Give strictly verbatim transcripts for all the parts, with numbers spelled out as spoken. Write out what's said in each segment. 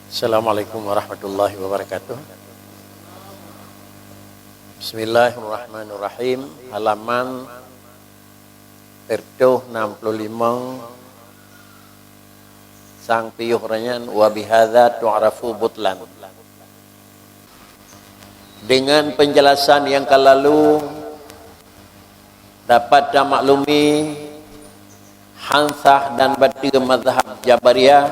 Assalamualaikum warahmatullahi wabarakatuh. Bismillahirrahmanirrahim. Halaman seratus enam puluh lima, sang piôh ranyan, wa bihadza tu'rafu butlan. Dengan penjelasan yang ka lalu, dapat tamaklumi han sah dan batil mazhab Jabariyah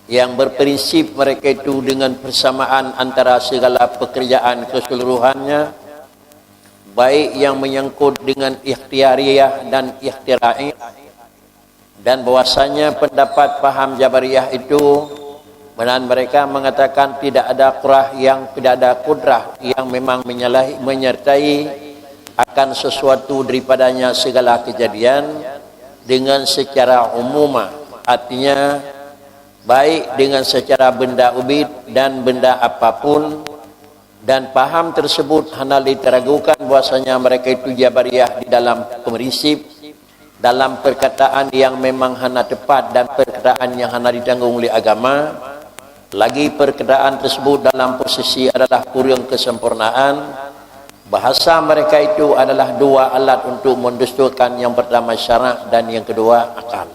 yang berprinsip mereka itu dengan persamaan antara segala pekerjaan keseluruhannya, baik yang menyangkut dengan ikhtiyariyah dan ikhtira'i, dan bahwasanya pendapat paham Jabariyah itu, meunan mereka mengatakan tidak ada kudrah yang, tidak ada kudrah yang memang menyalahi, menyertai akan sesuatu daripadanya segala kejadian dengan secara umum, artinya baik dengan secara benda ubit dan benda apapun, dan paham tersebut hana diteragukan bahwasanya mereka itu Jabariyah di dalam prinsip, dalam perkataan yang memang hana tepat dan perkataan yang hana ditanggung oleh agama, lagi perkataan tersebut dalam posisi adalah kurang kesempurnaan, bahasa mereka itu adalah dua alat untuk mendustakan, yang pertama syarak dan yang kedua akal.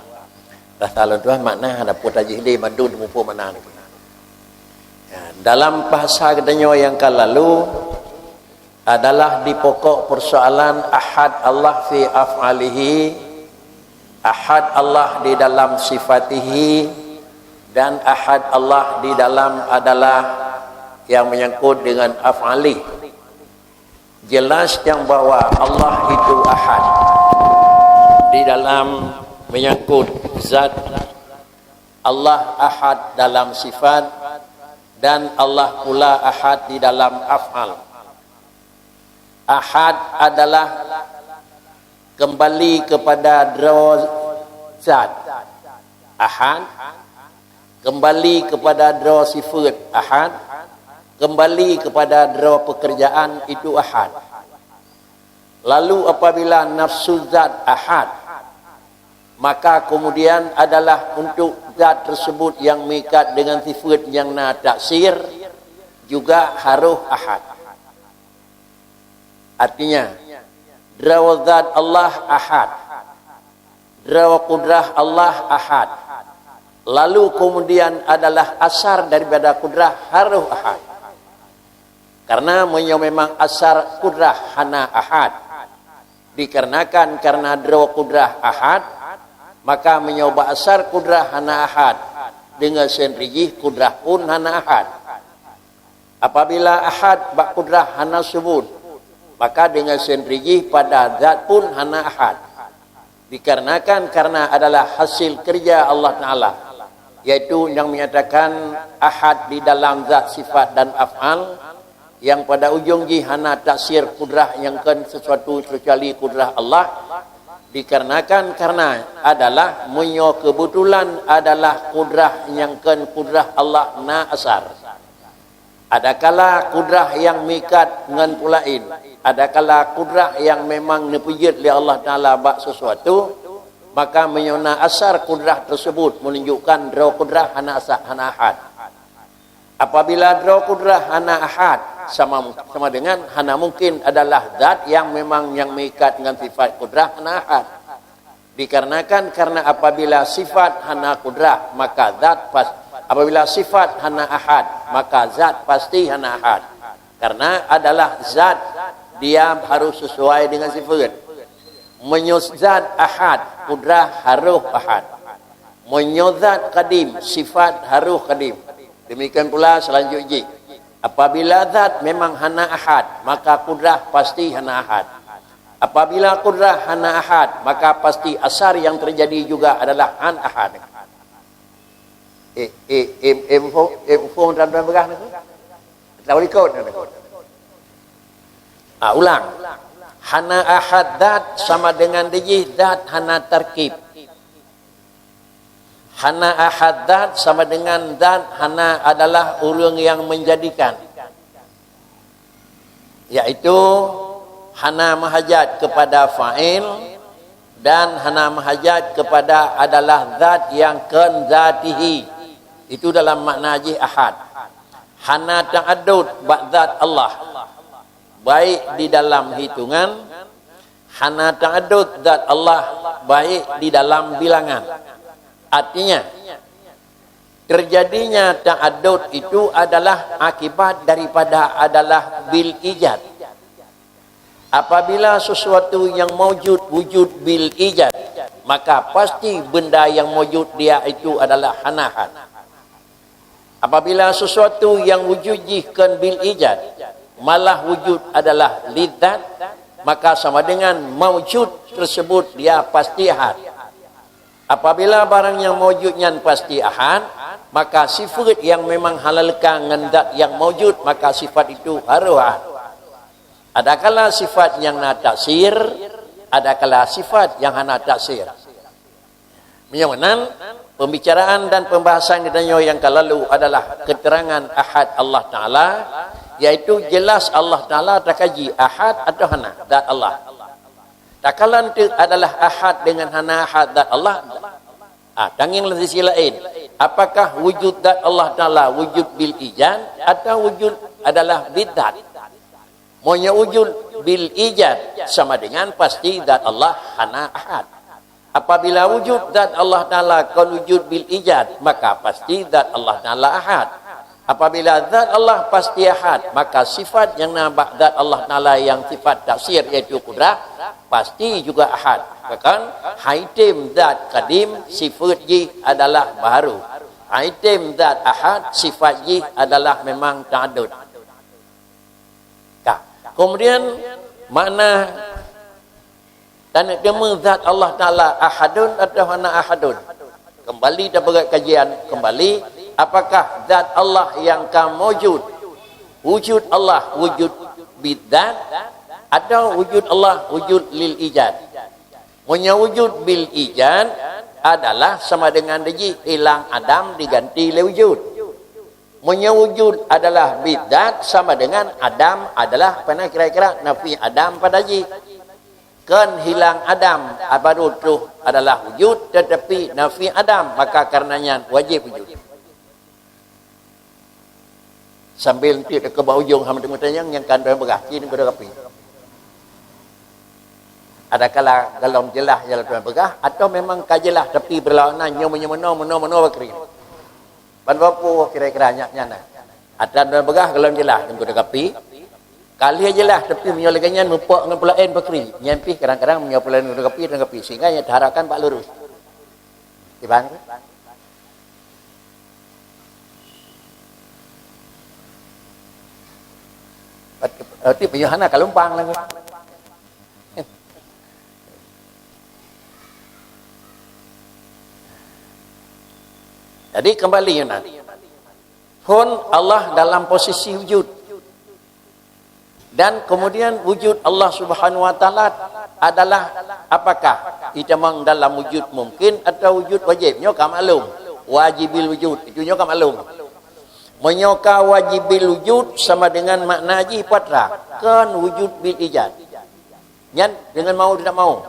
Rasa lôn tuan makna hana peue tajih lé, mandum teumuphom makna nyoe. Ya, dalam bahasa geutanyoe nyang ka lalu adalah di pokok persoalan ahad Allah fi af'alihi, ahad Allah di dalam sifatihi, dan ahad Allah di dalam adalah yang menyangkut dengan af'ali. Jelas nyang bahwa Allah itu ahad di dalam menyangkut zat, Allah ahad dalam sifat, dan Allah pula ahad di dalam af'al. Ahad adalah kembali kepada droe zat, ahad, kembali kepada droe sifat, ahad, kembali kepada droe pekerjaan, itu ahad. Lalu apabila nafsu zat ahad, maka kemudian adalah untuk zat tersebut yang meuikat dengan sifat nyang na taksir juga harôh ahad. Artinya, droe zat Allah ahad, droe kudrah Allah ahad, lalu kemudian adalah asar daripada kudrah harôh ahad. Karena meunyoe memang asar kudrah hana ahad, dikarenakan karena droe kudrah ahad, maka meunyoe bak asar kudrah hana ahad, deungon sendiri jih kudrah pun hana ahad. Apabila ahad bak kudrah hana subut, maka deungon sendiri jih pada zat pun hana ahad. Dikarenakan karena adalah hasil kerja Allah Taala, yaitu nyang menyatakan ahad di dalam zat, sifat, dan af'al, yang pada ujong jih hana taksir kudrah nyang kon sesuatu kecuali kudrah Allah. Dikarenakan karena adalah meunyoe kebetulan adalah kudrah nyang kon kudrah Allah na asar. Adakala kudrah nyang meuikat ngon peue laén, adakala kudrah nyang memang neupeujeuet lé Allah Taala bak sesuatu, maka meunyoe na asar kudrah tersebut menunjukkan droe kudrah hana asa-, hana ahad. Apabila droe kudrah hana ahad, sama, sama dengan hana mungkin adalah zat nyang memang nyang meuikat ngon sifat kudrah hana ahad. Dikarenakan karena apabila sifat hana kudrah, maka zat pas-, apabila sifat hana ahad, maka zat pasti hana ahad. Karena adalah zat, dia harus sesuai dengan sifat. Meunyoe zat ahad, kudrah harôh ahad. Meunyoe zat kadim, sifat harôh kadim. Demikian pula selanjut jih. Apabila zat memang hana ahad, maka kudrah pasti hana ahad. Apabila kudrah hana ahad, maka pasti asar yang terjadi juga adalah han ahad. Eh, eh, eh, eh, info, eh, info dan, dan berah ni. Tahu likot ni. Ah, ulang. Hana ahad zat sama dengan dijih zat hana tarkib. Hana ahad zat sama dengan zat hana adalah ureuëng yang menjadikan, yaitu hana meuhajat kepada fa'il dan hana meuhajat kepada adalah zat yang kon zatihi. Itu dalam makna jih ahad. Hana ta'addud bak zat Allah, baik di dalam hitungan, hana ta'addud zat Allah, baik di dalam bilangan. Artinya, terjadinya ta'addud itu adalah akibat daripada adalah bil ijad. Apabila sesuatu yang maujud wujud bil ijad, maka pasti benda yang maujud dia itu adalah hana ahad. Apabila sesuatu yang wujud jih kon bil ijad, malah wujud adalah lidzat, maka sama dengan maujud tersebut dia pasti ahad. Apabila barang yang maujud nyan pasti ahad, maka sifat yang memang hana leukang ngon zat yang maujud, maka sifat itu harôh ahad. Adakala sifat nyang na taksir, adakala sifat nyang hana taksir. Meunyoe meunan, pembicaraan dan pembahasan geutanyoe nyang ka lalu adalah keterangan ahad Allah Taala, yaitu jelas Allah Taala takaji ahad atau hana, zat Allah. Takalon teuk adalah ahad dengan hana ahad zat Allah. Ah, tangieng lam sisi laén, apakah wujud zat Allah Taala wujud bil ijad atau wujud adalah bidzat? Meunyoe wujud bil ijad sama dengan pasti zat Allah hana ahad. Apabila wujud zat Allah Taala kon wujud bil ijad, maka pasti zat Allah Taala ahad. Apabila zat Allah pasti ahad, maka sifat nyang na bak zat Allah Taala nyang sifat taksir, yaitu kudrah, pasti juga ahad. Bahkan, hai tem zat kadim, sifat jih adalah baharu. Hai tem zat ahad, sifat jih adalah memang ta'addud. Ka. Kemudian, makna taneuk teumé zat Allah Taala ahadun atau hana ahadun. Kembali tapeugah kajian kembali, apakah zat Allah nyang ka maujud, wujud Allah wujud bidzat, atau wujud Allah wujud lil ijad? Meunyoe wujud bil ijad adalah sama dengan jih hilang adam diganti lé wujud. Meunyoe wujud adalah bidzat sama dengan adam adalah, peuna kira-kira nafi adam pada jih. Kon hilang adam, baru troh adalah wujud, tetapi nafi adam, maka karenanya wajib wujud. Sambil enteuk teuka bak ujong hana teumé tanyong nyang kan tuan peugah, ci ngon tapi. Adakala golom jeulaih jalan tuan peugah, atau memang ka jeulaih tapi beurlawanan nyoe meunyoe meunoe, meunoe, meunoe bakri. Ban bapu kira-kira nyak nyan nah. Atra tuan peugah golom jeulaih teungku teukapi. Ka lheueh jeulaih tapi meunyoe lagée nyan meupok ngon peulaén bakri. Nyan pih kadang-kadang meunyoe peulaén ngon teukapi, teukapi sehingga nyan teuharapkan bak lurus. Di bang. Berarti meunyoe hana ka lumpang lagi. Jadi kembali Yunan. Phon Allah dalam posisi wujud. Dan kemudian wujud Allah Subhanahu Wa Taala adalah apakah? Itamong dalam wujud mungkin atau wujud wajib? Nyoe ka maklum. Wajibil wujud. Itu nyoe ka maklum. Meunyoe ka wajibil wujud sama dengan makna jih patra. Kon wujud bil ijad. Nyan dengan mau tidak mau.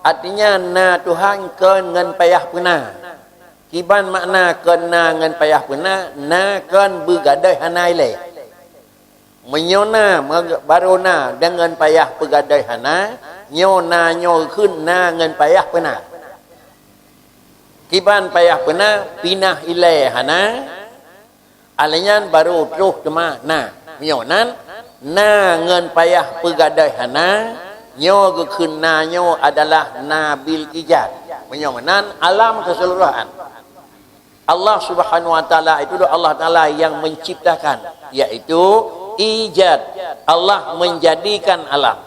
Artinya na Tuhan kon ngon payah peuna. Kiban makna kon na ngon payah peuna, na kon beugadôh hana ilée. Meunyoe na baru na deungon payah peugadôh hana, nyoe na nyoe kheun na ngon payah peuna. Kiban payah peuna pinah ilée hana, alèh nyan baru troh teuma na. Meunyoe nan na ngon payah peugadôh hana, nyoe geukheun na nyoe adalah na bil ijad. Meunyoe nan alam keseluruhan. Allah Subhanahu Wa Taala itu adalah Allah Taala yang menciptakan, yaitu ijad. Allah menjadikan alam.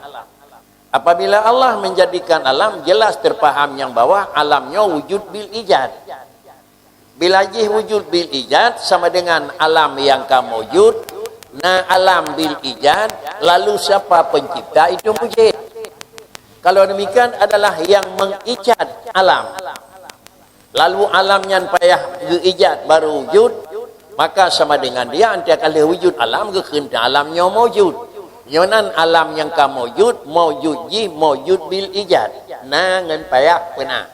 Apabila Allah menjadikan alam, jelas terpaham nyang bahwa alam nyoe wujud bil ijad. Bila jih wujud bil ijad sama dengan alam yang ka maujud, na alam bil ijad, lalu siapa pencipta itu mujid. Kalau demikian adalah yang mengijad alam. Lalu alam nyan payah geuijad baru wujud, maka sama dengan dia antia ka lheueh wujud alam geukheun alam nyoe maujud. Nyoe nan alam nyang ka maujud, maujud jih maujud bil ijad, na ngon payah peuna.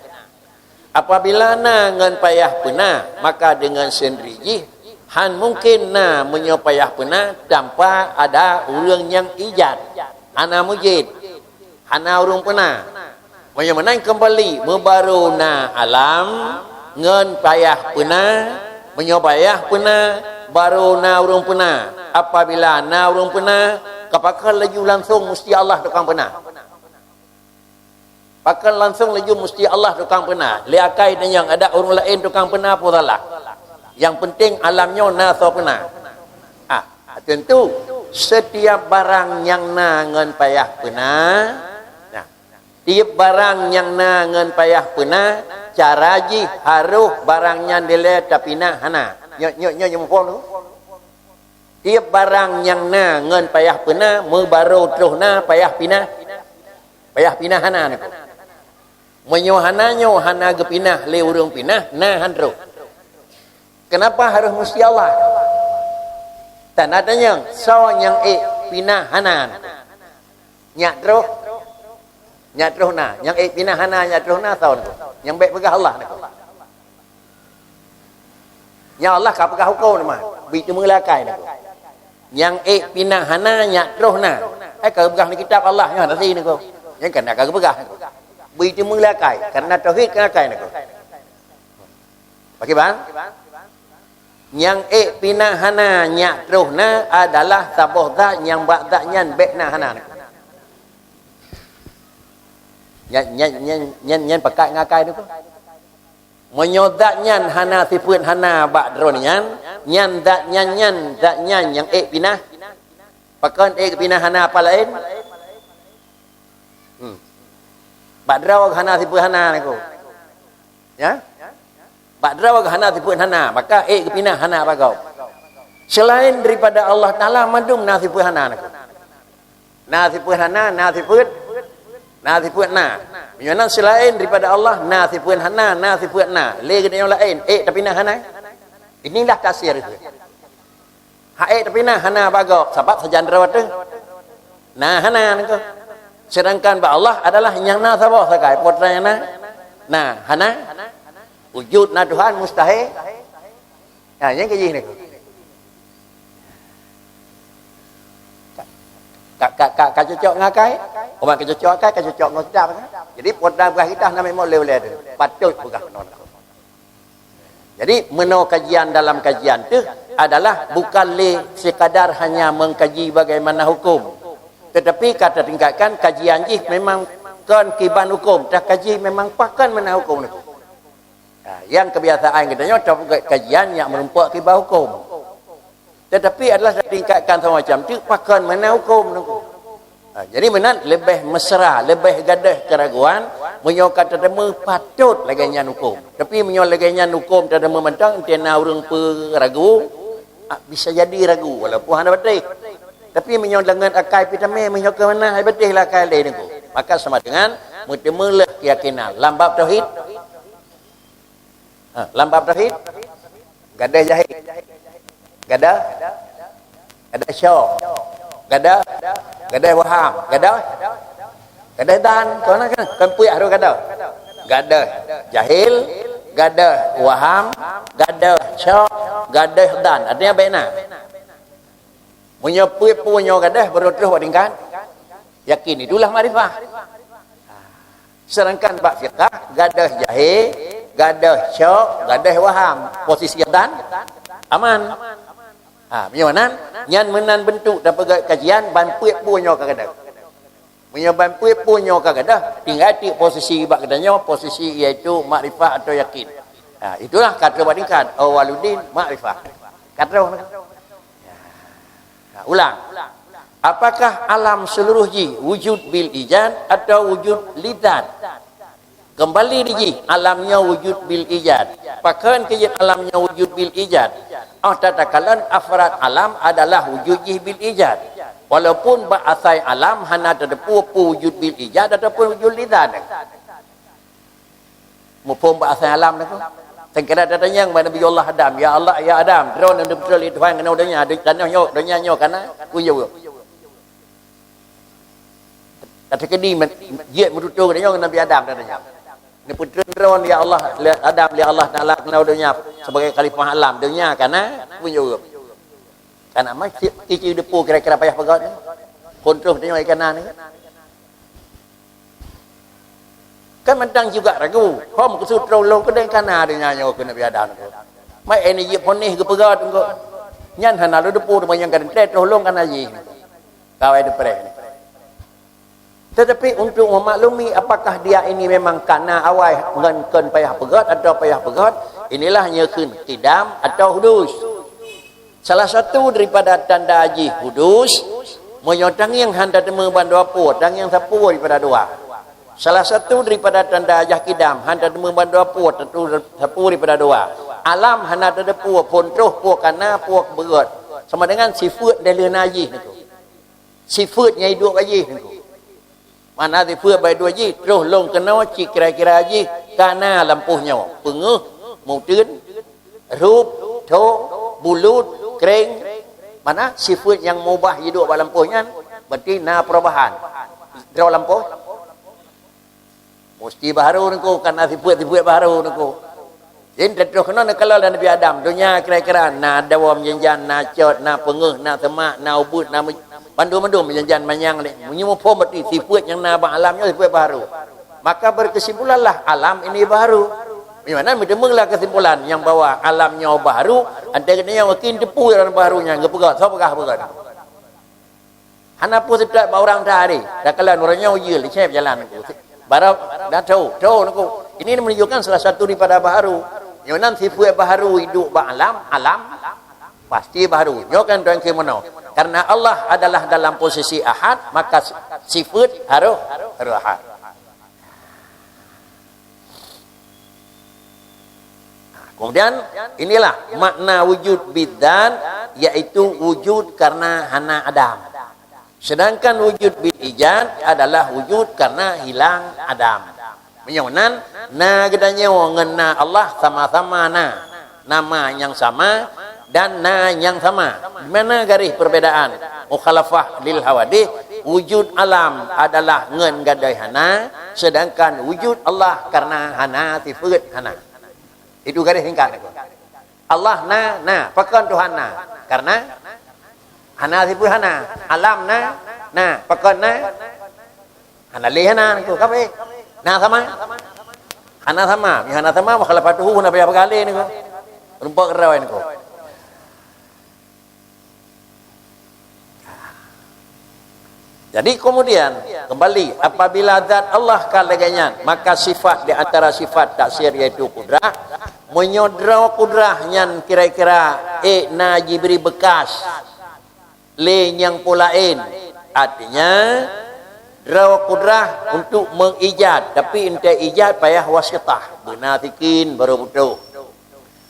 Apabila na ngon payah peuna, maka deungon seundiri jih han mungken na meunyoe payah peuna tanpa ada ureuëng nyang ijad. Hana mujid, hana ureuëng peuna. Meunyoe meunan keumbali, meubarô na alam ngon payah peuna, meunyoe payah peuna, barô na ureuëng peuna. Apabila na ureuëng peuna, ka pakon laju langsong musti Allah tukang peuna. Pakon langsong laju musti Allah tukang peuna. Lé akai tanyong, ada ureuëng laén tukang peuna peue salah? Nyang penting alam nyoe na soe peuna. Ah, tentu, setiap barang nyang na ngon payah peuna, nah, tiep barang nyang na ngon payah peuna, cara jih harôh barang nyan dilée tapinah hana. Nyoe, nyoe, nyoe, nyoe muphom tu. Tiep barang nyang na ngon payah peuna, meubarô troh na, payah pinah. Payah pinah hana niko. Meunyoe hana nyoe hana geupinah lé ureuëng pinah, na han troh. Kenapa harôh musti Allah? Tanda tanyong, soe nyang ék pinah hana? Nyak troh? Nyak troh na. Nyang ék pinah hana nyak troh na soe niko? Nyang bék peugah Allah niko. Nyan Allah ka peugah huköm teuma, bri teumé lé akai niko. Nyang ék pinah hana nyak troh na. Hai ka geupeugah lam kitab Allah nyoe hana si niko. Nyang kana ka geupeugah niko. Bri teumé lé akai, karena tauhid keu akai niko. Pakriban? Nyang ék pinah hana nyak troh na adalah saboh zat nyang bak zat nyan bék na hana niko. Nyan, nyan, nyan, nyan, nyan pakat ngon akai niko. Meunyoe zat nyan hana sifeuet hana bak droe nyan, nyan zat nyan, nyan zat nyan nyang ék pinah. Pakon ék pinah hana apa laén? Hmm. Bak droe hana sifeuet hana niko. Ya? Bak droe hana sifeuet hana, maka ék geupinah hana bak gob. Selain daripada Allah Taala mandum na sifeuet hana niko. Na sifeuet hana, na sifeuet, na sifeuet na. Meunyoe na selain daripada Allah, na sifeuet hana, na sifeuet na. Lé geutanyoe laén, ék tapinah hana? Inilah tafsir itu. Hak ék tapinah hana bak gob, sabab sajan droe teuh. Na hana niko. Sedangkan bak Allah adalah nyang na saboh sagai, peue nyang na? Na hana? Wujud na Tuhan mustahil. Ha, nyang keu jih niko. Ka, ka, ka, ka cocok ngon akai? Umat ka cocok akai, ka cocok ngon kitab kan? Jadi, peue nyang peugah kitab na memang lé-lé tu. Patut peugah keunoe. Jadi, meunoe kajian dalam kajian tu adalah bukan lé sekadar hanya mengkaji bagaimana hukum. Tetapi ka tatingkatkan kajian jih memang kon kiban hukum, takaji memang pakon meunan hukum niko. Ha, nyang kebiasaan geutanyoe tapeugét kajian nyang meurumpok kiban hukum. Tetapi adalah tingkatkan semacam tu pakon meunan hukum niko. Ha, jadi meunan leubeh mesra, leubeh gadôh keraguan, meunyoe ka tateumé patôt lagée nyan hukum. Tapi meunyoe lagée nyan hukum tateumé mantong, entena ureuëng peuragu, ah, bisa jadi ragu walaupun hana beuteh. Tapi meunyoe deungon akai pih tamé, meunyoe keu meunan hai beuteh lah akai lé niko. Maka sama dengan meuteumé lé keyakinan lam bab tauhid. Ha, lam bab tauhid, gadôh jahé, gadôh, gadôh syok, gadôh, gadôh waham, gadôh, gadôh dan, kona kan, kan puyak harus gadôh. Gadôh jahil, gadôh waham, gadôh syok, gadôh dan. Artinya baik na. Meunyoe peuet peue nyoe gadôh, baru terus bak tingkat yakin. Itulah makrifah. Sedangkan bak fiqah, gadôh jahé, gadôh syok, gadôh waham. Posisi dan aman. Ha, meunyoe nan, nyan meunan bentuk tapeugét kajian ban peuet peue nyoe ka gadôh. Meunyoe ban peuet peue nyoe ka gadôh, tinggai tiek posisi bak geutanyoe, posisi iaitu makrifah atau yakin. Ha, itulah ka troh bak tingkat awaluddin makrifah. Ka troh. Ha, ulang. Apakah alam seluruh jih wujud bil ijad atau wujud lidzat? Keumbali di jih, alam nyoe wujud bil ijad. Pakon keu jeuet alam nyoe wujud bil ijad? Oh, takalon afrad alam adalah wujud jih bil ijad. Walaupun bak asai alam hana tateupeue peue wujud bil ijad ataupun wujud lidzat. Muphom bak asai alam niko. Sangkira tatanyong bak Nabi Allah Adam, "Ya Allah, ya Adam, droeneuh neubeutrok lé Tuhan keunoe donya, tanoh nyoe, donya nyoe kana?" Peue jaweueb? Ka teukeudi men-, jeuet meututoe geutanyoe ngon Nabi Adam, tatanyong. Neupeutreun droe ya Allah, lé Adam, lé Allah Taala keunoe donya sebagai khalifah alam. Donya ka na, peue jaweueb? Ka na mah cit, cit depu kira-kira payah peugöt ni. Phôn troh donya ka na ni. Kan mantong juga ragu. Hom keusu troh lôn keudeh ka na donya nyoe keu Nabi Adam tu. Mai ini jih phôn ni geupeugöt engko. Nyan hana lôn depu teuma nyang ka teuntèe troh lôn ka na jih. Kawai depreh ni. Tetapi untuk memaklumi apakah dia ini memang ka na awai ngon kon payah peugöt atau payah peugöt, inilah nyoe kheun qidam atau hudus. Salah satu daripada tanda jih hudus, meunyoe tangieng han tateumé bandua po, tangieng sapeue daripada dua. Salah satu daripada tanda jih qidam, han tateumé bandua po, tatu sapeue daripada dua. Alam hana tadepu phôn troh po ka na po beugöt. Sama dengan sifeuet dilèe na jih nyan tu. Sifeuet nyang iduek bak jih nyan tu. Mana sifeuet bak iduek jih, troh lôn keunoe cit kira-kira jih ka na lampôh nyoe. Peungeuh, muteun, rhup, tho, bulut, kreng. Mana sifeuet nyang mubah iduek bak lampôh nyan, berarti na perubahan. Droe lampôh. Musti baharu niko, ka na sifeuet-sifeuet baharu niko. Jadi, teutroh keunoe neukalon lé Nabi Adam. Donya kira-kira na dawa meujanjan, na cot, na peungeuh, na semak, na ubeut, na me-, bandum-bandum meujanjan manyang lé. Meunyoe muphom berarti sifeuet nyang na bak alam nyoe sifeuet baharu. Maka berkesimpulanlah alam ini baharu. Di mana meuteumé lah kesimpulan nyang bahwa alam nyoe baharu, antara nyoe mungkin teupeu ureuëng baharu nyang geupeugah, soe peugah-peugah. Hana peue seutôt bak ureuëng teuhari. Takalon ureuëng nyoe ujeuen, licém jalan niko. Barô, dah tho, tho niko. Ini menunjukkan salah satu daripada baharu. Nyoe nan sifeuet baharu iduek bak alam, alam pasti baharu. Nyoe kan tuan keumono. Karena Allah adalah dalam posisi ahad, maka sifeuet harus, harus ahad. Kemudian, inilah makna wujud bidzat, yaitu wujud karena hana adam. Sedangkan wujud bil ijad adalah wujud karena hilang adam. Meunyoe nan, na geutanyoe ngon na Allah sama-sama na. Nama nyang sama dan na nyang sama. Di mana garis perbedaan? Mukhalafah lil hawadith, wujud alam adalah ngon gadôh hana, sedangkan wujud Allah karena hana sifeuet hana. Itu garis singkat aku. Allah na, na. Pakon Tuhan na? Karena hana sifeuet hana. Alam na, na. Pakon na? Hana lé hana niko, kape? Na sama? Hana sama. Meunyoe hana sama, mukhalafatuhu hana payah peugah lé niko. Rumpok keurawan niko. Jadi kemudian, kembali, apabila zat Allah ka lagée nyan, maka sifat di antara sifat taksir yaitu kudrah. Meunyoe droe kudrah nyan kira-kira ék na jibri beukas lé nyang peue laén. Artinya, droe kudrah untuk mengijad, tapi enteuk ijad payah wasitah. Beuna sikin baru putôh.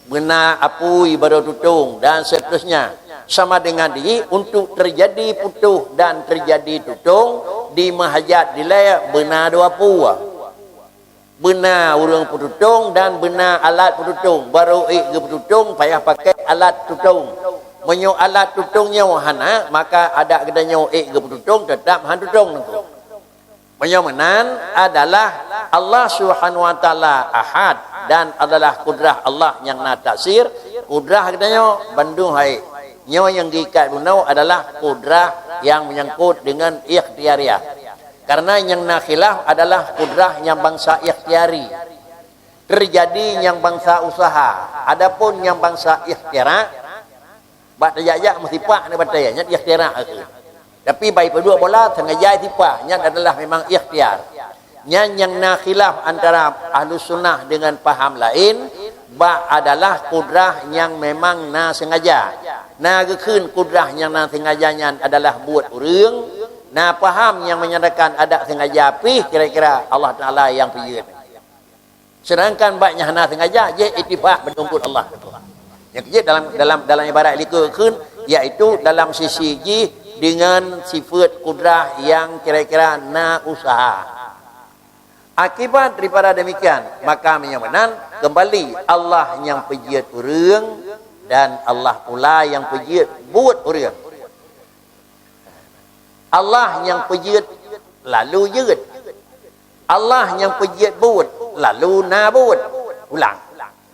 Beuna apui baru tutong, dan seterusnya. Sama dengan di, untuk terjadi putôh dan terjadi tutong, di meuhajat dilée beuna dua pue. Beuna ureuëng peututong dan beuna alat peututong. Baru ék geupeututong payah pakai alat tutong. Meunyoe alat tutong nyoe hana, maka adat geutanyoe ék geupeututong teutap han tutong niko. Meunyoe meunan adalah Allah Subhanahu wa Taala Ahad dan adalah kudrah Allah nyang na taksir, kudrah geutanyoe bandum hai. Nyoe nyang geuikat bunoe adalah kudrah nyang menyangkut dengan ikhtiyariyah. Karena nyang na khilaf adalah kudrah nyang bansa ikhtiyari. Terjadi nyang bansa usaha. Adapun nyang bansa ikhtira, bak tajak-jak meusipak ni batai, nyan ikhtira aku. Tapi bai peuduek bola sengaja sipak, nyan adalah memang ikhtiar. Nyan nyang na khilaf antara Ahlus Sunnah dengan paham lain, bak adalah kudrah nyang memang na sengaja. Na geukheun kudrah nyang na sengaja nyan adalah buet ureuëng, na paham nyang menyatakan adak sengaja pih kira-kira Allah Taala nyang peujeuet. Sedangkan bak nyang hana sengaja, jih ittifaq meunurot Allah. Nyang keujieb dalam, dalam, dalam ibarat likot kheun, yaitu dalam sisi jih dengan sifat kudrah nyang kira-kira na usaha. Akibat daripada demikian, maka meunyoe meunan, kembali Allah nyang peujeuet ureuëng dan Allah pula nyang peujeuet buet ureuëng. Allah nyang peujeuet lalu jeuet. Allah nyang peujeuet buet lalu na buet. Ulang.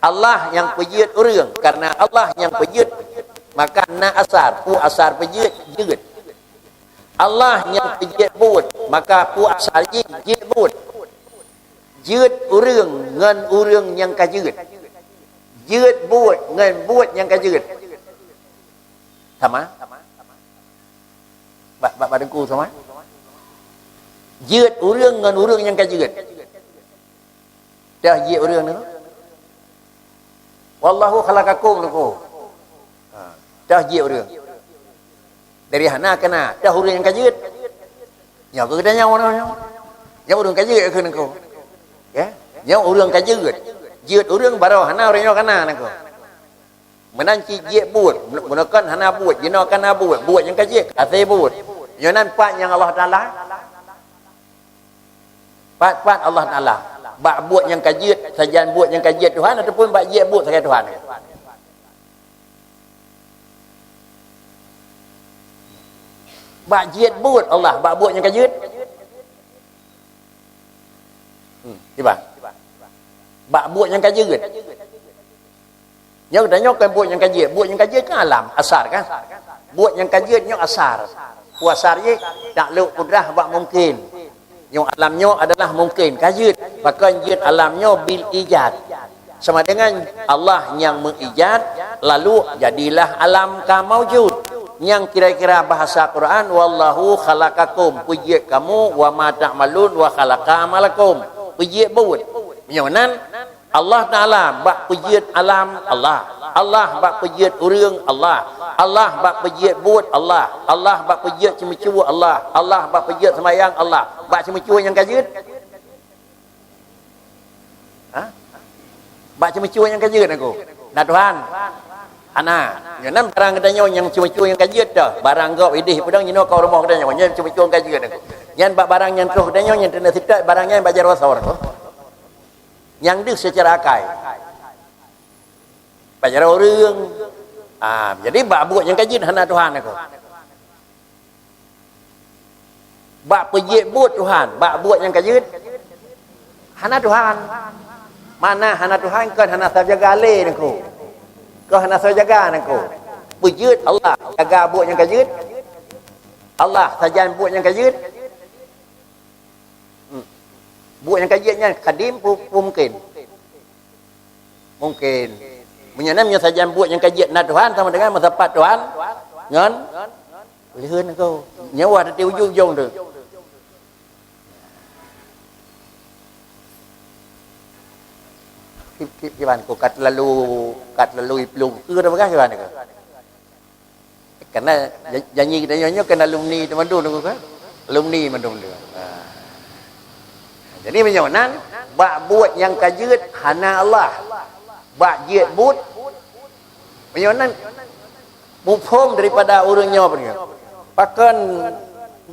Allah nyang peujeuet ureuëng, karena Allah nyang peujeuet, maka na asar, peue asar peujeuet, jeuet. Allah nyang peujeuet buet, maka peue asar jih, jeuet buet. Jeuet ureuëng ngon ureuëng nyang ka jeuet. Jeuet buet ngon buet nyang ka jeuet. Sama? Bak, bak, bak teungku sama? Jeuet ureuëng ngon ureuëng nyang ka jeuet. Dah jeuet ureuëng tu. Wallahu khalaqakum tu. Ha, dah jeuet ureuëng. Dari hana keu na, dah ureuëng nyang ka jeuet. Nyoe keu geutanyoe nyoe. Nyoe ureuëng ka jeuet keu nangko. Ya? Nyoe ureuëng ka jeuet. Jeuet ureuëng baroe hana ureuëng nyoe ka na nangko. Meunan cit jeuet buet, meunoe kan hana buet, jinoe kan na buet, buet nyang ka jeuet, ka asai buet. Nyoe nan pat nyang Allah Taala. Pat-pat Allah Taala. Bak buet nyang ka jeuet, sajan buet nyang ka jeuet Tuhan ataupun bak jeuet buet sagai Tuhan. Bak jeuet buet Allah, bak buet nyang ka jeuet. Hmm, kiban. Bak buet nyang ka jeuet. Nyoe geutanyoe kan buet nyang ka jeuet, buet nyang ka jeuet kan alam, asar kan? Buet nyang ka jeuet nyoe asar. Peue asar jih, taklok kudrah bak mungken. Nyoe alam nyoe adalah mungken, ka jeuet. Pakon jeuet alam nyoe bil ijad. Sama dengan Allah nyang meuijad, lalu jadilah alam ka maujud. Nyang kira-kira bahasa Quran, "Wallahu khalaqakum", peujeuet kamu, "wa ma ta'malun", wa khalaqa amalakum, peujeuet buet. Meunyoe nan, Allah Taala bak peujeuet alam, Allah. Allah bak peujeuet ureuëng, Allah. Allah bak peujeuet buet, Allah. Allah bak peujeuet ceumeucue, Allah. Allah bak peujeuet seumayang, Allah. Bak ceumeucue nyang ka jeuet? Ha? Bak ceumeucue nyang ka jeuet aku. Na Tuhan. Hana. Nyoe nan barang geutanyoe nyang ceumeucue nyang ka jeuet dah. Barang gob ideh peudong jinoe ka rumoh geutanyoe. Nyan ceumeucue nyang ka jeuet aku. Nyan bak barang nyang troh geutanyoe nyang teuneuh sitat barang nyan bak jaroe asor. Nyang deuh seucara akai. Bak jaroe ureuëng. Ah, jadi bak buet nyang ka jeuet hana Tuhan aku. Bak peujeuet buet Tuhan, bak buet nyang ka jeuet hana Tuhan. Mana hana Tuhan kon hana sabe jaga lé nangko. Kon hana sabe jaga nangko. Peujeuet Allah, jaga buet nyang ka jeuet. Allah sajan buet nyang ka jeuet. Hmm. Buet nyang ka jeuet nyan kadim pu-, pu-, mungken. Mungken. Meunyoe na, meunyoe sajan buet nyang ka jeuet na Tuhan sama dengan meusapat Tuhan ngon leuheun nangko. Nyoe wah teuti ujong-ujong tu. Ki-, ki-, kiban ku ka teulalu, ka teulalu iplueng. Keu dah bagah kiban ku. Karena ja-, janji kita nyoe, nyoe kan alumni teumandum tu kan? Alumni mandum tu. Ha. Jadi meunyoe nan, bak buet nyang ka jeuet hana Allah. Bak jeuet buet, meunyoe nan muphom daripada ureuëng nyoe beureueh. Pakon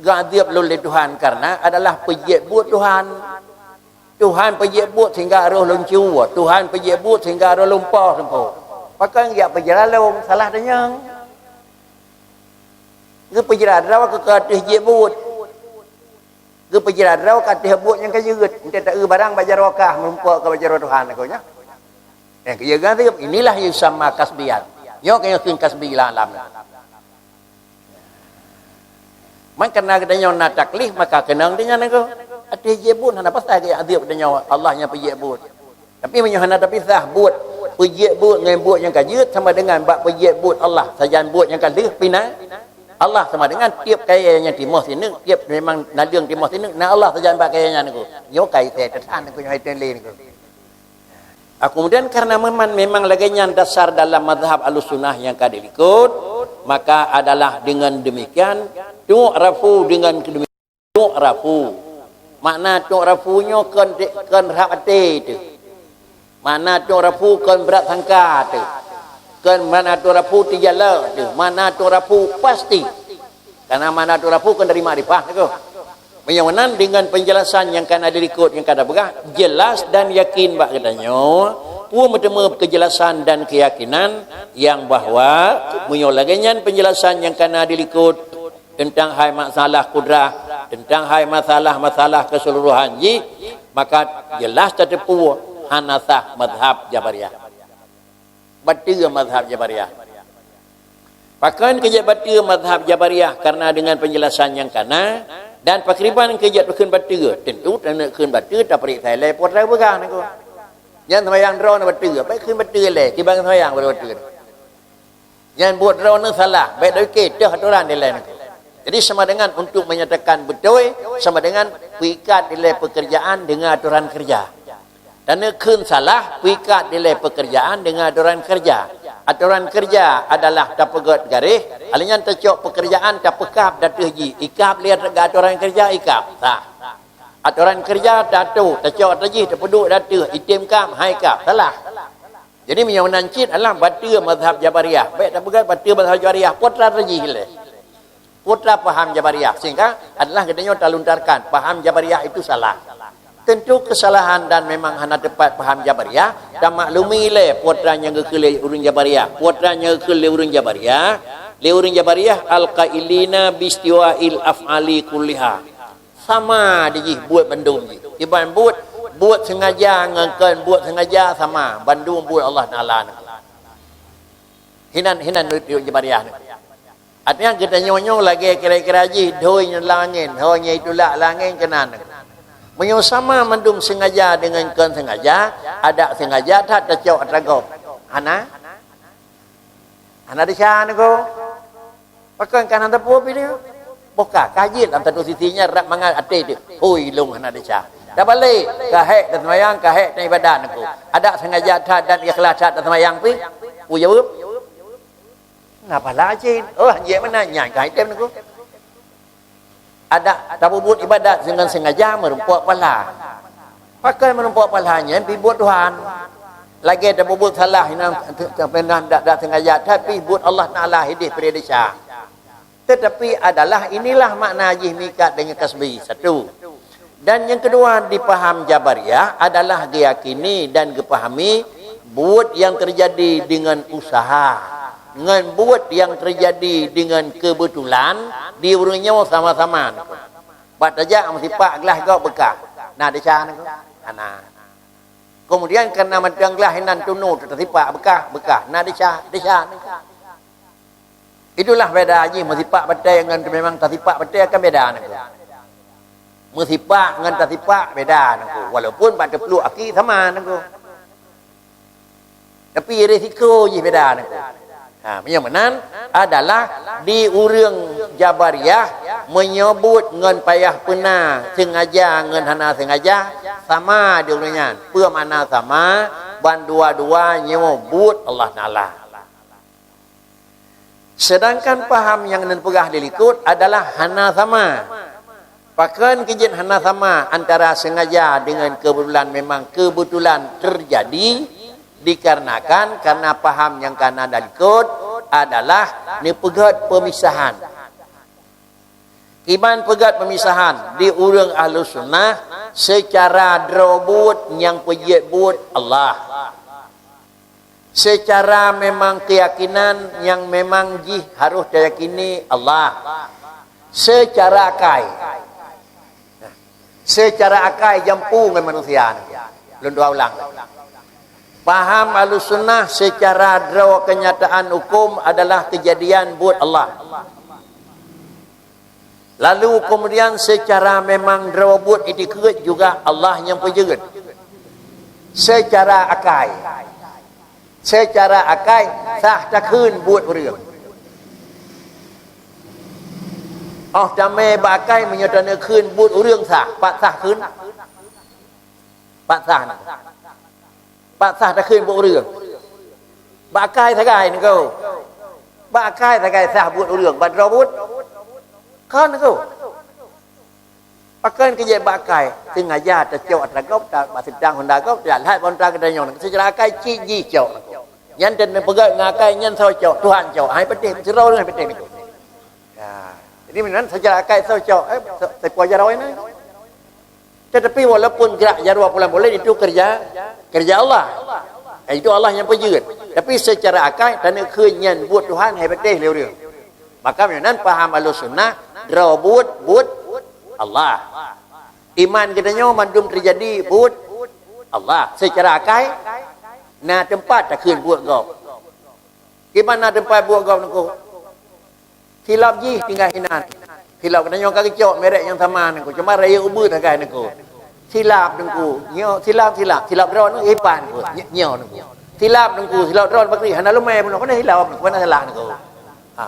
geuadhieb lôn lé Tuhan? Karena adalah peujeuet buet Tuhan. Tuhan peujeuet buet sehingga roh lôn cue. Tuhan peujeuet buet sehingga roh lôn poh teungku. Pakon geujak peujeuet lôn, salah tanyong. Geupeujeulaih droe keu ka ateueh jeuet buet. Geupeujeulaih droe ka ateueh buet nyang ka jeuet. Enteuk taeu barang bak jaroe kah, meurumpok ka bak jaroe Tuhan aku nyan. Nyang keu jeuet geuadhieb, inilah yusamma kasbiyan. Nyoe keuh nyang kheun kasbi lam alam. Man karena geutanyoe na taklif, maka keunong geutanyoe nangko. Ateueh jeuet buet hana pasai geuadhieb geutanyoe, Allah nyang peujeuet buet. Tapi meunyoe hana tapisah buet, peujeuet buet ngon buet nyang ka jeuet sama dengan bak peujeuet buet Allah, sajan buet nyang ka lheueh pih na Allah sama dengan tiep kayèe nyang timoh sineuk, tiep memang naleueng timoh sineuk, na Allah sajan bak kayèe nyan nangko. Nyoe kai teuh that nangko, nyoe hai teuh lé nangko. Ah, kemudian karena memang, memang lagèe nyan dasar dalam mazhab Ahlussunnah nyang ka dilikot, maka adalah dengan demikian, tu'rafu dengan kedemikian. Tu'rafu. Makna tu'rafu nyoe kon, kon rhab até teuh. Makna tu'rafu kon brat sangka teuh. Kon makna tu'rafu teujalok teuh. Makna tu'rafu pasti. Karena makna tu'rafu kon dari makrifah teuh. Meunyoe meunan dengan penjelasan nyang ka na dilikot nyang ka tapeugah, jelas dan yakin bak geutanyoe, peue meuteumé keujelasan dan keuyakinan nyang bahwa meunyoe lagèe nyan penjelasan nyang ka na dilikot, teuntang hai masalah kudrah, teuntang hai masalah-masalah keseluruhan jih, Maka jeulaih tateupeue hana sah mazhab Jabariyah. Bateue mazhab Jabariyah. Pakon keu jeuet bateue mazhab Jabariyah? Karena dengan penjelasan nyang kana, dan pakriban keu jeuet kheun bateue? Tentu taneuk kheun bateue tapeuriksa ilée peue atra peugah nangko. Nyan seumayang droe na bateue, bèk kheun bateue ilée, kiban seumayang baru bateue. Nyan buet droeneuh salah, bèk deuke teuh atoran dilèe nangko. Jadi sama dengan untuk menyatakan beutôi, sama dengan peuikat dilèe pekerjaan dengan atoran kerja. Taneuk kheun salah, peuikat dilèe pekerjaan dengan atoran kerja. Atoran kerja adalah tapeugöt garéh, alèh nyan tacok pekerjaan tapeukab ateueh jih, ikab lé atoran kerja, ikab, sah. Atoran kerja tato, tacok ateueh jih, tapeuduek ateueh, item kab, hai kab, salah. Jadi meunyoe meunan cit adalah bateue mazhab Jabariyah. Bèk tapeugah bateue mazhab Jabariyah, peue atra jih lé. Peue atra paham Jabariyah, sehingga adalah geutanyoe talontarkan paham Jabariyah itu salah. Tentu kesalahan dan memang hana tepat paham Jabariyah, tamaklumi lé peue atra nyang geukheun lé ureueng Jabariyah. Peue atra nyang geukheun lé ureueng Jabariyah, lé ureueng Jabariyah al-qailina bistiwa'il af'ali kulliha. Sama di jih buet bandum jih. Kiban buet, buet sengaja ngon kon buet sengaja sama, bandum buet Allah Taala nangko. Hinan, hinan ureueng Jabariyah nangko. Artinya geutanyoe nyoe lagèe kira-kira jih doi nyang lam angén, ho nyang itulak lam angén keunan. Meunyoe sama mandum sengaja deungon kon sengaja, adak sengaja that tacok atra gob. Hana? Hana desya nangko. Pakon ka hana teupeu pih nyoe? Boh ka, ka jeuet lam satu sisi nyan rab mangat até teuh. Hôi, lôn hana desya. Tabalek, ka hék taseumayang, ka hék taibadat nangko. Adak sengaja that dan ikhlas that taseumayang pih? Peue jaweueb? Na pahala cit. Oh, hanjeuet meunan, nyan ka item nangko. Adak tapeubuet ibadat deungon sengaja meurumpok pahala. Pakon meurumpok pahala nyan pih buet Tuhan. Lagèe tapeubuet salah nyan, pernah dak, dak sengaja, tapi buet Allah Taala hideh peue desya. Tetapi adalah inilah makna jih mikat deungon kasbi. Satu. Dan nyang keudua, dipaham Jabariyah adalah geuyakini dan geupahami buet nyang teujadi deungon useuha, ngon buet nyang teujadi deungon keubeutulan di ureueng nyoe sama-sama. Bak tajak meusipak glah gob beukah, na desya nangko? Hana. Kemudian karena mantong glah inan tunu teusipak beukah, beukah, na desya, desya nangko. Itulah beda jih meusipak batèe ngon memang tasipak batèe kan beda nangko. Meusipak ngon tasipak beda nangko. Walaupun bak teupluek aki sama nangko. Tapi risiko jih beda nangko. Ha, meunyoe meunan adalah di ureueng Jabariyah meunyoe buet ngon payah peuna sengaja ngon hana sengaja sama di ureueng nyan. Peue makna sama? Ban dua-dua nyoe buet Allah Taala. Sedangkan paham nyang neupeugah di likot adalah hana sama. Pakon keu jeuet hana sama antara sengaja deungon keubeutulan? Memang keubeutulan teujadi dikarenakan karena paham nyang kana di likot adalah neupeugöt peumisahan. Kiban peugöt peumisahan di ureueng Ahlussunnah, seucara droe buet nyang peujeuet buet Allah. Seucara memang keuyakinan nyang memang jih harôh tayakini Allah. Seucara akai. Seucara akai jampu ngon manusia. Lôn dua ulang. Paham Ahlussunnah seucara droe keunyataan huköm adalah keujadian buet Allah. Lalu kemudian seucara memang droe buet itikeuet juga Allah nyang peujeuet. Seucara akai. Seucara akai sah takheun buet ureueng. Óh tamé bak akai meunyoe taneuk kheun buet ureueng sah, pat sah kheun? Pat sah na. Pat sah takheun buet ureueng? Bak akai sagai nangko. Bak akai sagai sah buet ureueng, bak droe buet? Kon nangko. Pakon keu jeuet bak akai, sengaja tacok atra gob, ta-, bak seutang honda gob, ta-, lhai bak honda geutanyoe. Seucara akai cit jih cok. Nyan teupeugah ngon akai nyan soe cok, Tuhan cok. Hai peudeh, sidroe ureueng hai peudeh nangko. Ya. Jadi meunan seucara akai soe cok, eh, se-, seupôt jaroe nyan. Tetapi walaupun gerak jaroe pulan buleuen itu kerja, kerja Allah. Eh, itu Allah nyang peujeuet. Tapi seucara akai taneuk kheun nyan buet Tuhan hai peudeh lé ureueng. Maka meunan paham Ahlussunnah, droe buet, buet Allah. Iman geutanyoe mandum teujadi buet Allah. Seucara akai, na teumpat takheun buet gob. Di mana teumpat buet gob nangku? Silap jih tinggai hinan. Silap geutanyoe ka geucok merek nyang sama nangku. Cuma rayeuk ubeut sagai nangku. Silap nangku. Nyoe silap, silap. Silap droe nangku, ipan nangku. Nyo-, nyoe nangku. Silap nangku, silap droe bakri. Hana lumai bunoe, kena silap, kena salah nangku. Ha.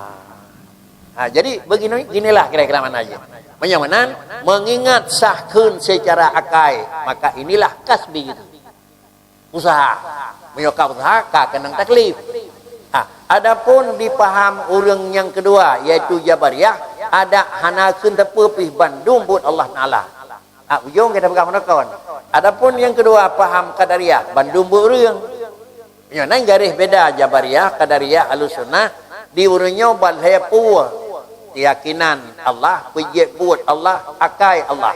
Ha, jadi begini, ginilah kira-kira makna jih. Meunyoe meunan, mengingat sah kheun secara akai, maka inilah kasbi itu. Usaha. Meunyoe ka usaha, ka keunong taklif. Ha, adapun dipaham ureuëng nyang keudua, yaitu Jabariyah, adak hana kheun teupeu pih bandum buet Allah Taala. Ha, ujong kita peugah meunan kon. Adapun nyang keudua, paham Qadariyah, bandum buet ureuëng. Meunyoe nan garéh beda Jabariyah, Qadariyah, Ahlussunnah, di ureuëng nyoe ban lhée peue keyakinan Allah, peujeuet buet Allah, akai Allah.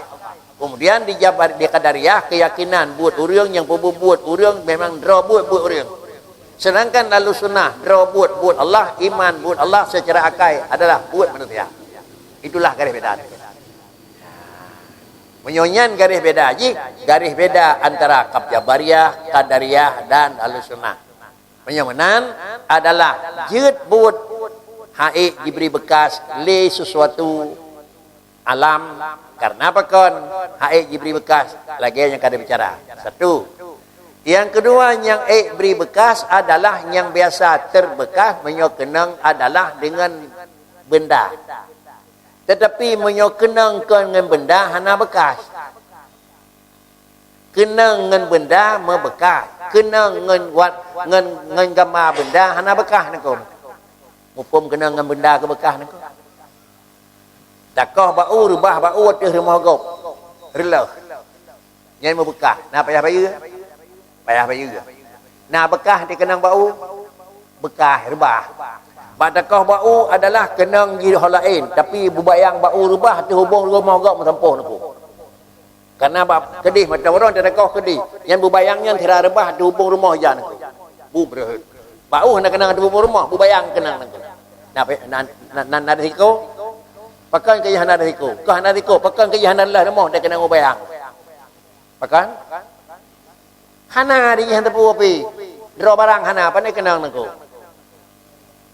Kemudian di Jabar-, di Qadariyah, keyakinan buet ureuëng nyang peubuet buet ureuëng memang droe buet buet ureuëng. Sedangkan Ahlussunnah, droe buet buet Allah, iman buet Allah secara akai adalah buet manusia. Itulah garéh beda. Meunyoe nyan garéh beda jih, garéh beda antara Jabariyah, Qadariyah dan Ahlussunnah. Meunyoe meunan adalah jeuet buet hana ék jibri beukas lé sesuatu alam, karena pakon hana ék jibri beukas, lagée nyang ka dibicara. Satu. Nyang keudua, nyang ék bri beukas adalah nyang biasa terbeukas meunyoe keunong adalah deungon benda. Teutapi meunyoe keunong kon ngon benda hana beukas. Keunong ngon benda meubeukas. Keunong ngon wat, ngon, ngon gamba benda hana beukas nangku. Muphom keunong ngon benda keu beukas nangku. Takoh bak u, reubah bak u ateueh rumoh gob. Reuleuh. Nyan meubeukas. Na payah bayeue? Payah bayeue. Na beukas dikeunong bak u? Beukas, reubah. Bak takoh bak u adalah keunong jih ho laén, tapi beubayang bak u reubah teuhubong rumoh gob meusampôh nangku. Karena bak keudeh mata ureuëng teudeungoe keudeh. Nyan beubayang nyan sira reubah di hubong rumoh jan nangku. Bu breuheut. Bak u hana keunong di hubong rumoh, beubayang keunong nangku. Na, na, na, na, na risiko? Pakon keu hana risiko? Keu hana risiko, pakon keu hana leuh rumoh dak keunong beubayang? Pakon? Hana di jih teupeu api. Droe barang hana, pane keunong nangku.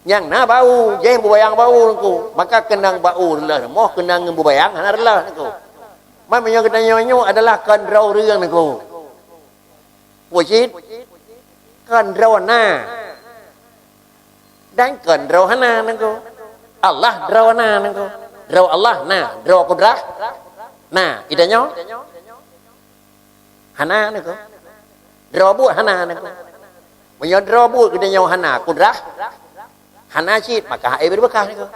Nyang na bak u, jih beubayang bak u nangku. Maka keunong bak u reuleuh rumoh, keunong ngon beubayang hana reuleuh nangku. Man meunyoe geutanyoe nyoe adalah kon droe ureuëng nangku. Peue cit? Kon droe na. Dan kon droe hana nangku. Allah droe na nangku. Droe Allah na, droe kudrah na. Geutanyoe? Hana nangku. Droe buet hana nangku. Meunyoe droe buet geutanyoe hana kudrah, hana cit, maka hana ék bri beukas nangku.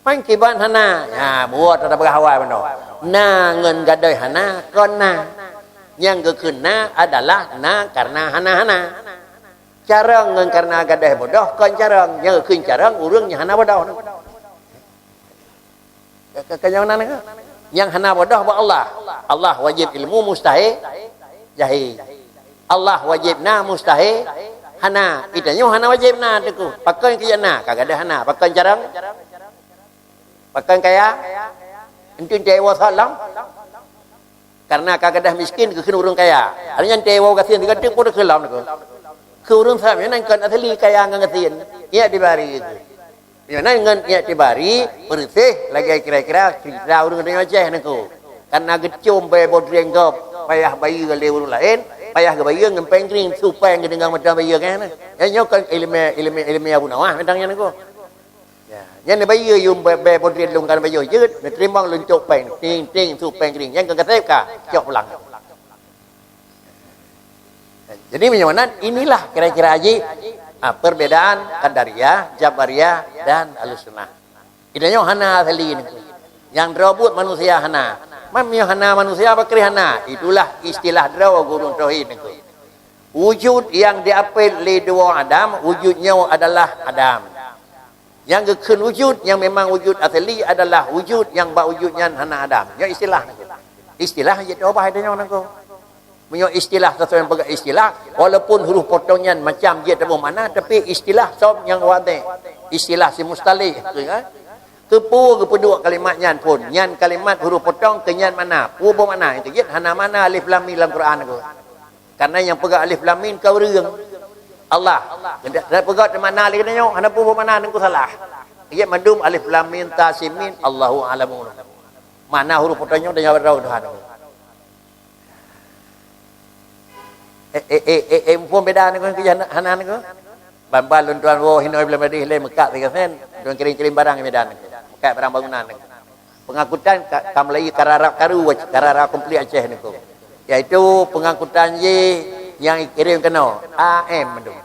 Pakiban hana, ya, buet ata peugah awai bunoe. Na ngon gadôh hana, kon na. Nyang geukheun na adalah na karena hana-hana. Carông ngon karena gadôh bodoh, kon carông. Nyang geukheun carông, ureuëng nyang hana bodoh. Ka, ka, ka nyang nan ka? Nyang hana bodoh bak Allah. Allah wajéb ilmu, mustahé jahé. Allah wajéb na, mustahé hana. Geutanyoe hana wajéb na teuku. Pakon keu na? Ka gadôh hana. Pakon carông? Pakon kaya? Enteuk teuwoe salam. Karena ka gadôh miskin geukheun ureuëng kaya. Artinya teuwoe gasien sigoe teuk pun geukheun lom nangku. Keu ureuëng sabe nyan kon asli kaya ngon gasien. Iya dibari. Nyan ngon iya dibari, peureuséh lagée kira-kira cerita ureuëng geutanyoe Aceh nangku. Karena geucom bée bodrieng gob, payah bayeue lé ureuëng laén, payah geubayeue ngon péng krieng, supaya geudeungoe mata bayeue kan. Nyan nyoe kon ileumé, ileumé, ileumé Abu Nawah mantong nyan nangku. Ya, nyan neubayeue yum bée, bée bodrieng lôn kan bayeue jeuet, neuteurimong lôn cok péng, ting, ting, su péng krieng. Nyan keu gasép ka, cok pulang. Jadi meunyoe nan, inilah kira-kira jih, ah, perbedaan Qadariyah, Jabariyah, dan Ahlussunnah. Geutanyoe hana asli nangku. Nyang droe buet manusia hana. Man meunyoe hana manusia, pakri hana. Itulah istilah droe gurée tauhid nangku. Wujud nyang diapit lé dua Adam, wujud nyoe adalah Adam. Nyang geukheun wujud, nyang memang wujud asli adalah wujud nyang bak wujud nyan hana Adam. Nyoe istilah nangku. Istilah jeuet ubah geutanyoe nangku. Meunyoe istilah sesuai peugah istilah, walaupun huruf potong nyan macam jeuet teubeuh makna, tapi istilah sob nyang wadéh. Istilah si mustalih, tu kan? Keupeue geupeuduek kalimat nyan phon? Nyan kalimat huruf potong keu nyan makna. Peue boh makna? Nyang keujeuet hana makna alif lam mim lam Quran niko. Karena nyang peugah alif lam mim ka ureuëng. Allah. Nyang peugah makna lé nyoe, hana peue boh makna niko salah. Keujeuet mandum alif lam mim ta sin mim, Allahu a'lamu. Makna huruf potong nyoe tanyong bak Tuhan. Eh, eh, eh, eh, eh, muphom beda niko, keu hana, hana niko. Ban-ban lôn tuan woe hinoe Blang Madeh lé meukak tiga sen. Lôn kirim-kirim barang Medan niko. Meukak barang bangunan niko. Pengangkutan ka, ka mulai karara karu, karara komplit Aceh niko. Yaitu pengangkutan jih nyang kirim keunoe A M mandum.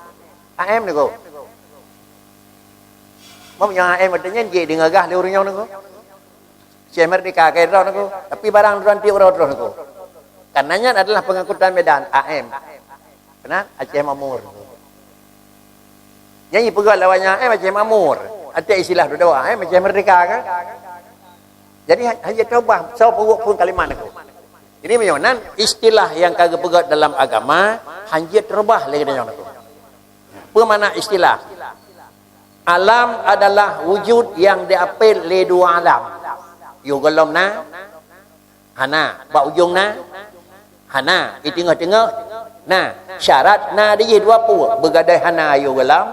A M niko. Meunyoe A M artinya jih deungoe gah lé ureuëng nyoe niko. Aceh Merdeka ka droe niko, tapi barang droe tiep uroe droe niko. Karena nyan adalah pengangkutan Medan, A M. Keunan Aceh Makmur. Nyan peugah lawan nyan A M Aceh Makmur. Até istilah dudoe A M Aceh Merdeka kan. Jadi ha-, hanya terubah, so peubuet pun kalimat niko. Jadi meunyoe nan istilah nyang ka geupeugah dalam agama, hanya terubah lé geutanyoe niko. Peue makna istilah? Alam adalah wujud yang diapit lé dua alam. Yôh gohlom na, hana. Bak ujong na, hana. Di teungoh-teungoh na. Syarat na di jih dua peue. Beugadôh hana yôh gohlom,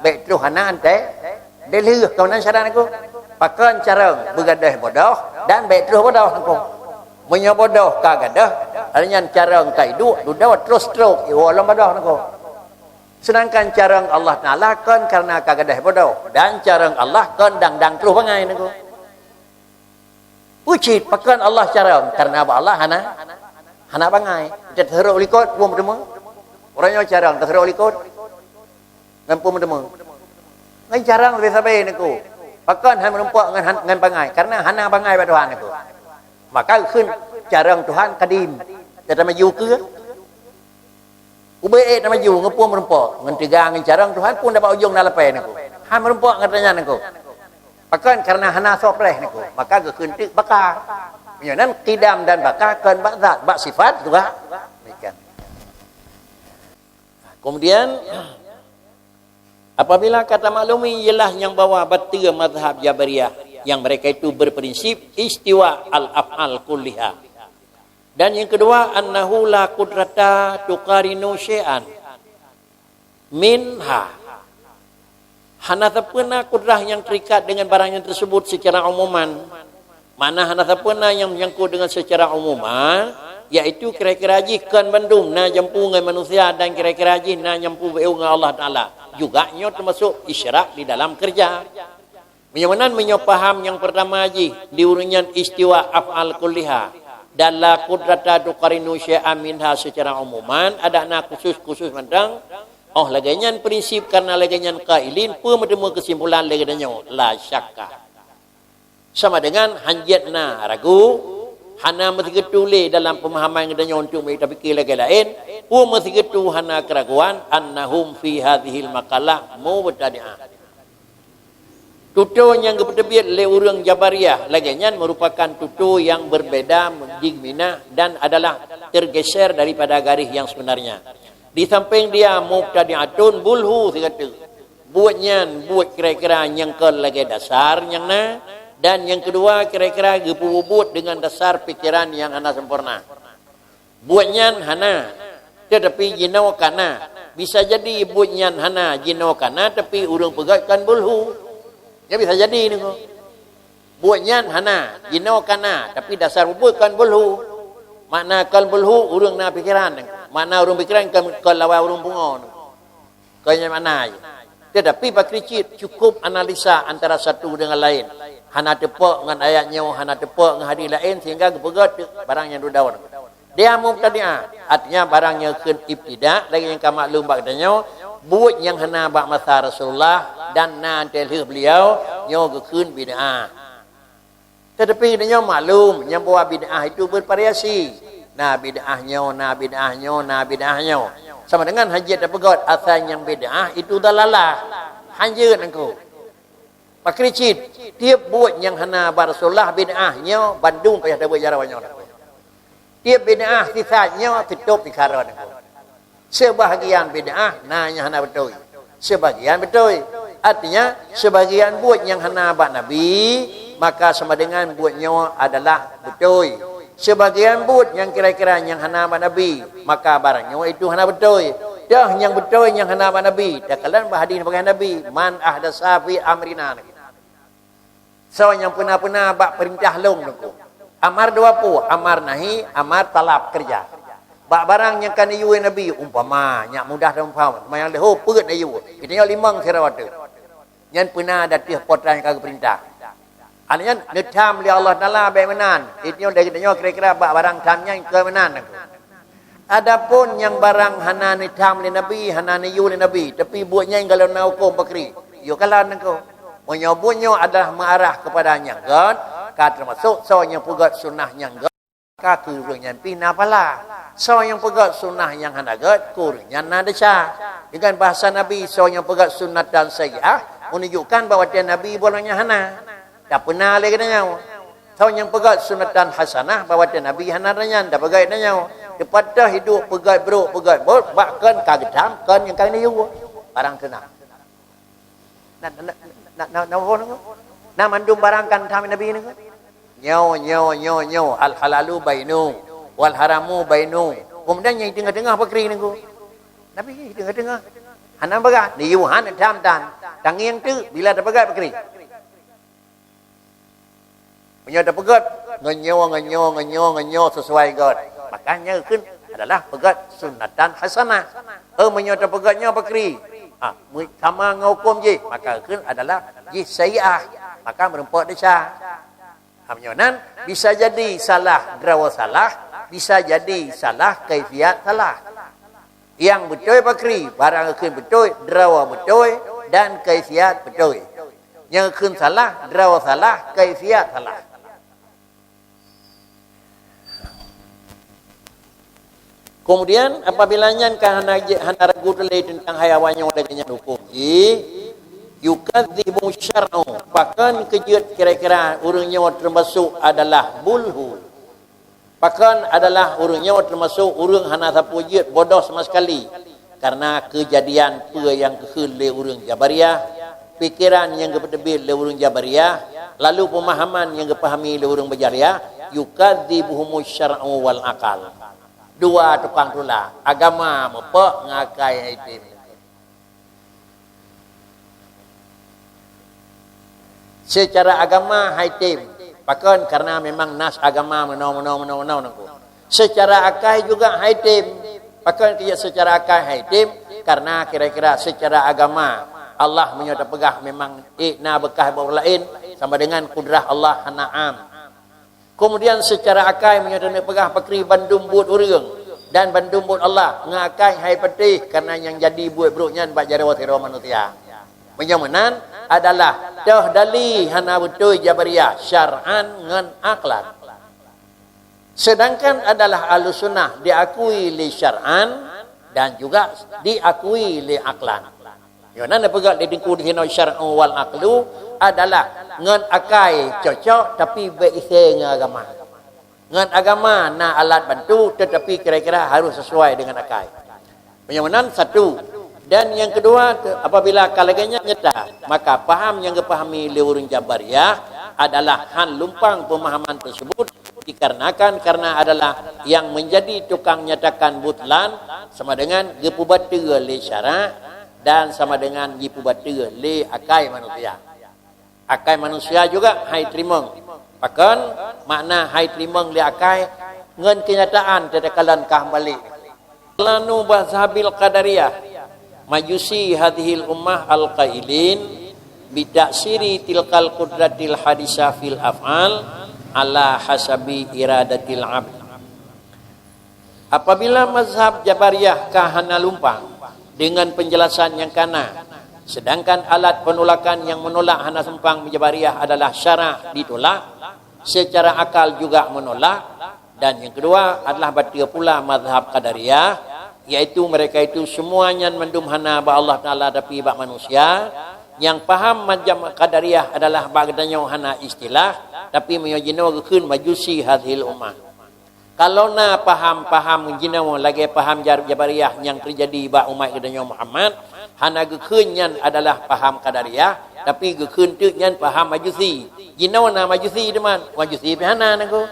bék troh hana antée. Dilheueh keunan syarat niko. Pakon carông beugadôh bodoh dan bék troh bodoh niko. Meunyoe bodoh ka gadôh, nyan carông ka iduek, dudoe troh stroke, iwoe lom bodoh niko. Sedangkan carông Allah Taala kon karena ka gadôh bodoh, dan carông Allah kon dang-dang troh bangai niko. Peue cit pakon Allah carông? Karena bak Allah hana, hana bangai. Teuseurok likot, peue meuteumé? Uroe nyoe carông teuseurok likot, ngon peue meuteumé? Ngon carông sabe-sabe niko. Pakon hana meurumpok ngon han-, ngon bangai? Karena hana bangai bak Tuhan niko. Maka kheun carông Tuhan kadim. Teutamaju keue? Ubé ék tamaju ngon peue meurumpok, ngon teuga ngon carông Tuhan pun bak ujong na lapée niko. Han meurumpok ngon tanyan niko. Pakon karena hana soe preh niko, maka geukheun teuk baka. Meunyoe nan qidam dan baka kon bak zat, bak sifat juga demikian. Kemudian, apabila ka tamaklumi ialah nyang bahwa bateu mazhab Jabariyah yang mereka itu berprinsip istiwa al-af'al kulliha. Dan yang kedua, annahu la qudrata tuqarinu syai'an minha. Hana sapeue na kudrah nyang terikat dengan barang yang tersebut secara umuman. Makna hana sapeue na nyang menyangkut dengan secara umuman, yaitu kira-kira jih kon bandum na jampu ngon manusia dan kira-kira jih na jampu beu ngon Allah Taala. Juga nyoe termasuk isyrak di dalam kerja. Meunyoe meunan, meunyoe paham nyang peurtama jih di ureuëng nyan istiwa af'al kulliha dan la qudrata tuqarinu syai'an minha secara umuman, adak na khusus-khusus mantong. Oh lagée nyan prinsip, karena lagée nyan qailin, peue meuteumé keusimpulan lé geutanyoe? La syakka. Sama dengan hanjeuet na ragu, hana meuseugeutui lé dalam pemahaman geutanyoe untuk tapike lagée laén, peue meuseugeutui hana keuraguan, annahum fi hadzihil maqalah mubtadi'ah. Tutoe nyang geupeuteubiet lé ureuëng Jabariyah lagée nyan meurupakan tutoe nyang berbeda jih minah dan adalah tergeser daripada garis yang sebenarnya. Di samping dia mubtadi'atun bulhu sigateuk. Buet nyan buet kira-kira nyang kon lagée dasar nyang na, dan nyang keudua kira-kira geupeubuet dengan dasar pikeran nyang hana sempurna. Buet nyan hana, tetapi jinoe kana. Bisa jadi buet nyan hana, jinoe kana, tapi ureuëng peugét kon bulhu. Nyan bisa jadi niko. Buet nyan hana, jinoe kana, tapi dasar buet kon bulhu. Makna kon bulhu, ureuëng na pikeran. Makna ureuëng pikeran kon, kon lawan ureuëng pungo. Kon nyan makna jih. Tetapi pakri cit cukup analisa antara satu dengan lain. Hana teupok ngon ayat nyoe, hana teupok ngon hadis laén, sehingga geupeugét barang nyang dudoe. Dia mubtadi'ah, artinya barang nyang kheun ibtida, lagée nyang ka maklum bak geutanyoe, buet nyang hana bak masa Rasulullah dan na teuh lheueh beliau, nyoe geukheun bid'ah. Tetapi geutanyoe maklum, nyang bahwa bid'ah itu bervariasi. Na bid'ah nyoe, na bid'ah nyoe, na bid'ah nyoe. Sama dengan hanjeuet tapeugét asai nyang bid'ah itu dalalah. Hanjeuet nangku. Pakri cit, tiep buet nyang hana bak Rasulullah bid'ah nyoe bandum payah tabuet jaroe nyoe. Tiep bid'ah sisat nyoe teutôb sikara nangku. Sebahagian bid'ah na nyang hana beutôi. Sebahagian beutôi. Artinya, sebagian buet nyang hana bak Nabi, maka sama dengan buet nyoe adalah beutôi. Sebagian buet nyang kira-kira nyang hana bak Nabi, maka barang nyoe itu hana beutôi. Dah nyang beutôi nyang hana bak Nabi, takalon bak hadis bak Nabi, "Man ahdasa fi amrina." Soe nyang peuna-peuna bak peurintah lôn nangku. Amar dua pu, amar nahi, amar talab keureuja. Bak barang nyang ka neuyue Nabi, umpama, nyak mudah dan umpama, nyang leuho peuet neuyue. Kita nyoe limong sidroe teuh. Nyan peuna dateuh potang nyang ka geupeurintah. Hal nyan neutham lé Allah Taala bék meunan. Itu nyoe dari kita nyoe kira-kira bak barang tham nyan keu meunan nangku. Adapun nyang barang hana neutham lé Nabi, hana neuyue lé Nabi, tapi buet nyan golom na huköm pakri, yue kalon nangku. Meunyoe buet nyoe adalah meuarah keupada nyang gét, ka teumasok soe nyang peugét sunnah nyang gét, ka keu ureuëng nyan pih na pahala. Soe nyang peugét sunnah nyang hana gét, keu ureuëng nyan na desya. Dengan bahasa Nabi, soe nyang peugét sunnatan sayyi'ah, menunjukkan bahwa watée Nabi buet nyan hana. Tapeuna lé geutanyoe. Soe nyang peugét sunatan hasanah, bahwa watée Nabi hana ranyan, tapeugét tanyoe. Teupat teuh hidup peugét brok, peugét bot, bak kon ka geutham, kon nyang ka neuyue. Barang keunan. Na, na, na, na, na, na, na, na mandum barang kan tham Nabi nyoe. Nyoe, nyoe, nyoe, nyoe. Al-halalu bainu, wal haramu bainu. Kemudian nyang teungoh-teungoh pakri nangku. Nabi teungoh-teungoh. Hana bagah. Neuyue han tham tan. Tangieng teuk, bila tapeugét pakri. Meunyoe tapeugét, ngon nyoe, ngon nyoe, ngon nyoe, ngon nyoe sesuai gét. Maka nyoe kheun adalah peugét sunatan hasanah. Eh, meunyoe tapeugét nyoe pakri. Ah, mui-, sama ngon huköm jih, maka kheun adalah jih sayyi'ah. Maka meureumpok desya. Ha, meunyoe nan bisa jadi salah droe salah, bisa jadi salah kaifiat salah. Nyang beutôi pakri, barang kheun beutôi, droe beutôi, dan kaifiat beutôi. Nyang kheun salah, droe salah, kaifiat salah. Kemudian, apabila nyan ka hana jeuet, hana ragu teulé teuntang hai awak nyoe lagée nyan huköm jih, yukadzibu syar'u, pakon keu jeuet kira-kira ureuëng nyoe teumasok adalah bulhu. Pakon adalah ureuëng nyoe teumasok ureuëng hana sapeue jeuet, bodoh sama sekali. Karena keujadian peue nyang geukheun lé ureuëng Jabariyah, pikeran nyang geupeuteubiet lé ureuëng Jabariyah, lalu peumahaman nyang geupahami lé ureuëng Jabariyah, yukadzibuhumus syar'u wal aqal. Dua tukang tula, agama meupok ngon akai hai tem. Seucara agama hai tem, pakon karena memang nas agama meunoe, meunoe, meunoe, meunoe nangku. Seucara akai juga hai tem, pakon keu seucara akai hai tem, karena kira-kira seucara agama Allah meunyoe tapeugah memang, eh, na beukah bak ureuëng laén, sama dengan kudrah Allah hana am. Kemudian seucara akai meunyoe taneuk peugah pakri bandum buet ureuëng dan bandum buet Allah, ngon akai hai patéh, karena nyang jadi buet brok nyan bak jaroe sidroe manusia. Meunyoe meunan adalah toh dali hana beutôi Jabariyah syar'an ngon aqlan. Sedangkan adalah Ahlussunnah diakui lé syar'an dan juga diakui lé aqlan. Nyoe na neupeugah lé Teungku di sinoe, syar'u wal aqlu adalah ngon akai cocok, tapi bék isé ngon agama. Ngon agama na alat bantu, tetapi kira-kira harus sesuai dengan akai. Meunyoe meunan satu. Dan nyang keudua, te-, apabila ka lagée nyan nyata, maka paham nyang geupahami lé ureuëng Jabariyah adalah han lumpang pemahaman tersebut, dikarenakan karena adalah yang menjadi tukang nyatakan butlan sama dengan geupeubateue lé syarak dan sama dengan jipeubateue lé akai manusia. Akai manusia juga hai teurimong. Pakon makna hai teurimong lé akai? Ngon keunyataan teuteukeulan kah balek. Lanu mazhabil qadariyah, majusi hadhil ummah al-qailin bi ta'siri tilkal qudratil hadisah fil af'al ala hasabi iradatil abd. Apabila mazhab Jabariyah ka hana lumpang dengan penjelasan nyang kana, sedangkan alat penolakan nyang menolak hana seumpang Jabariyah adalah syarak ditolak, secara akal juga menolak, dan yang kedua adalah bateue pula mazhab Qadariyah, yaitu mereka itu semua nyan mandum hana bak Allah Taala tapi bak manusia. Nyang paham mazhab Qadariyah adalah bak geutanyoe hana istilah, tapi meunyoe jinoe geukheun majusi hadhil ummah. Kalau na paham-paham jinoe lagée paham jar-, Jabariyah nyang teujadi bak umat geutanyoe Muhammad, Hana geukheun nyan adalah paham Qadariyah, tapi geukheun teuk nyan paham Majusi. Jinoe na Majusi teuma, Majusi pih hana nangko.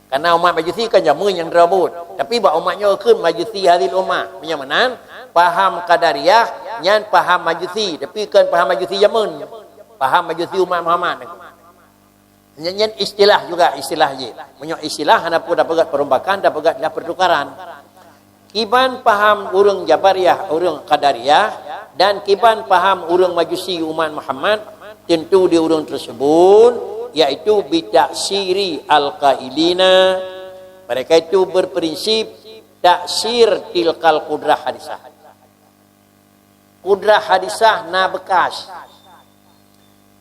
Karena umat Majusi kan jameun nyang droe buet. Tapi bak umat nyoe kheun Majusi hadhil ummah. Meunyoe meunan, paham Qadariyah nyan paham Majusi, tapi kon paham Majusi jameun. Paham Majusi umat Muhammad. Nyan, nyan istilah juga, istilah jih. Meunyoe istilah hana peue tapeugah perombakan, tapeugah istilah pertukaran. Kiban paham ureuëng Jabariyah, ureuëng Qadariyah, dan kiban paham ureuëng Majusi umat Muhammad, tentu di ureuëng tersebut, yaitu bitaksiri al-qailina. Mereka itu berprinsip taksir tilkal qudrah hadisah. Qudrah hadisah na bekas.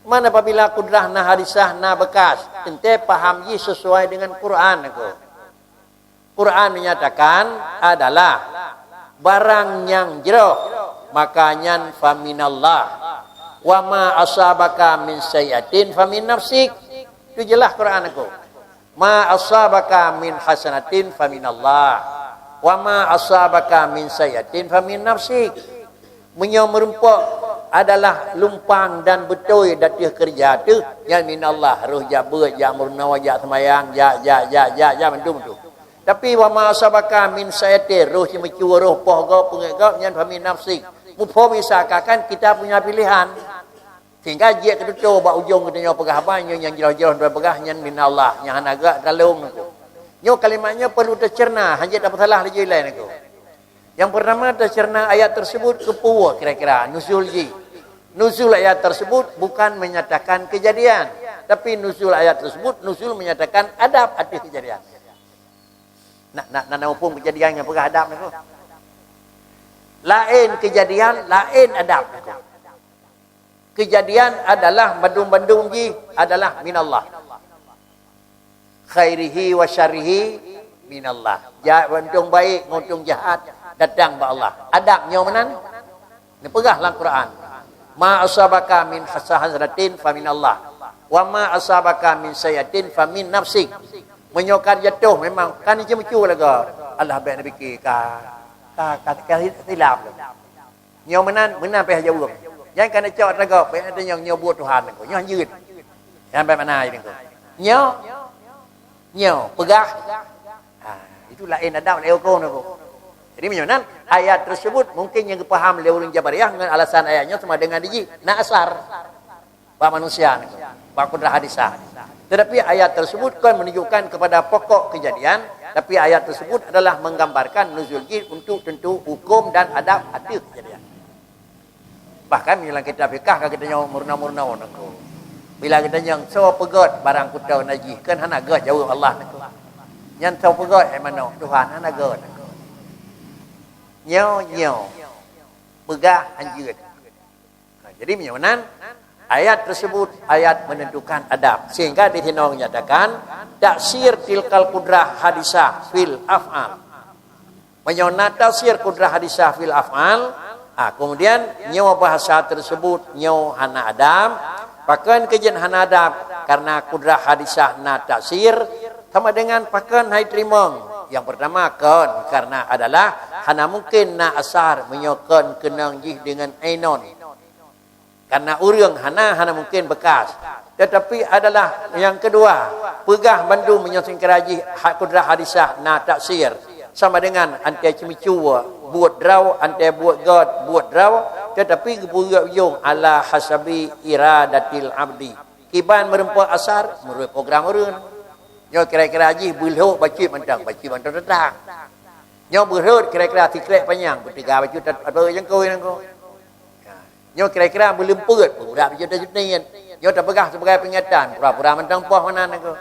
Mana apabila qudrah na hadisah na bekas, teuntée paham jih sesuai dengan Quran aku. Quran menyatakan adalah barang nyang jroh, maka nyan faminallah. Wa ma asabaka min sayyi'atin famin nafsik. Itu jelas Quran aku. Ma asabaka min hasanatin faminallah. Wa ma asabaka min sayyi'atin famin nafsik. Meunyoe meurumpok adalah lumpang dan beutôi ateueh keureuja teuh, nyan minallah, roh jak beuet, jak meurunoe, jak seumayang, jak, jak, jak, jak, jak, mandum tu. Tapi wa ma asabaka min sayyi'atin, roh ceumeucue, roh poh gob, peungét gob, nyan famin nafsik. Muphom seakan-akan kita punya pilihan. Sehingga jeuet keu tutoe bak ujong geutanyoe peugah haba nyoe nyang jroh-jroh droe peugah nyan minallah, nyang hana geuk talong nangko. Nyoe kalimat nyoe perlu teuceurna, hanjeuet tapeusalah laju ilée nangko. Yang pertama, teuceurna ayat tersebut keupeue kira-kira nuzul jih. Nuzul ayat tersebut bukan menyatakan kejadian, tapi nuzul ayat tersebut nuzul menyatakan adab ateueh kejadian. Nak, nak, nak, nak muphom kejadian nyang peugah adab nangko. Laén kejadian, laén adab nangko. Kejadian adalah bandum-bandum jih adalah minallah. Khairihi wa syarrihi minallah. Jahat, untông baik ngon untông jahat datang bak Allah. Adab nyoe meunan. Neupeugah lam Quran, "Ma asabaka min hasanatin fa minallah, wa ma asabaka min sayyi'atin fa min nafsik." Meunyoe ka jatuh memang kan jimeucue lagée, Allah bèk neupike ka, ka, ka, ka silap. Nyoe meunan, meunan payah jaweueb. Nyang ka neucok teugok, payah tanyong nyoe buet Tuhan nyoe. Nyoe hanjeuet. Nyang bèk mana nyoe. Nyoe, nyoe, peugah. Ha, itu laén adab, laén huköm nyoe. Jadi meunyoe nan, ayat tersebut mungkin nyang geupaham lé ureuëng Jabariyah ngon alasan ayat nyoe sama dengan dijih na asar. Bak manusia nyoe, bak kudrah hadisah. Tetapi ayat tersebut kon menunjukkan kepada pokok kejadian, tapi ayat tersebut adalah menggambarkan nuzul jih untuk tentu hukum dan adab ateueh kejadian. Bahkan dalam kitab fikah ka geutanyoe meurunoe-meurunoe nangko. Bila geutanyoe soe peugét barang kuto najih, kan hana gét jaweueb Allah nangko. Nyan soe peugét, eh, mano Tuhan hana gét nangko. Nyoe, nyoe, peugah hanjeuet. Nah, jadi meunyoe nan, ayat tersebut ayat menentukan adab. Sehingga di sinoe menyatakan, taksir tilkal kudrah hadisah fil af'al. Meunyoe na taksir kudrah hadisah fil af'al, ah, kemudian nyoe bahasa tersebut nyoe hana adab, pakon keujeuet hana adab, karena kudrah hadisah na taksir, sama dengan pakon hai teurimong. Yang pertama kon, karena adalah hana mungkin na asar meunyoe kon keunong jih dengan ainon. Karena ureuëng hana, hana mungkin bekas. Tetapi adalah yang kedua, peugah bandum meunyoe singkira jih hak kudrah hadisah na taksir. Sama dengan antai ceumeucue buet droe, antai buet gét buet droe, tetapi geupeugét ujong ala hasabi iradatil abdi. Kiban meurumpok asar, meureuet program ureuëng. Nyoe kira-kira jih beulhok bacut mantong, bacut mantong teutang. Nyoe beurhot kira-kira sikrek panyang, beuteuga bacut tat-, atau jangkoi nangko. Ya. Nyoe kira-kira meuleumpeuet, beubudak bacut tacut niet. Nyoe tapeugah sebagai peungingetan, pura-pura mantong poh meunan nangko.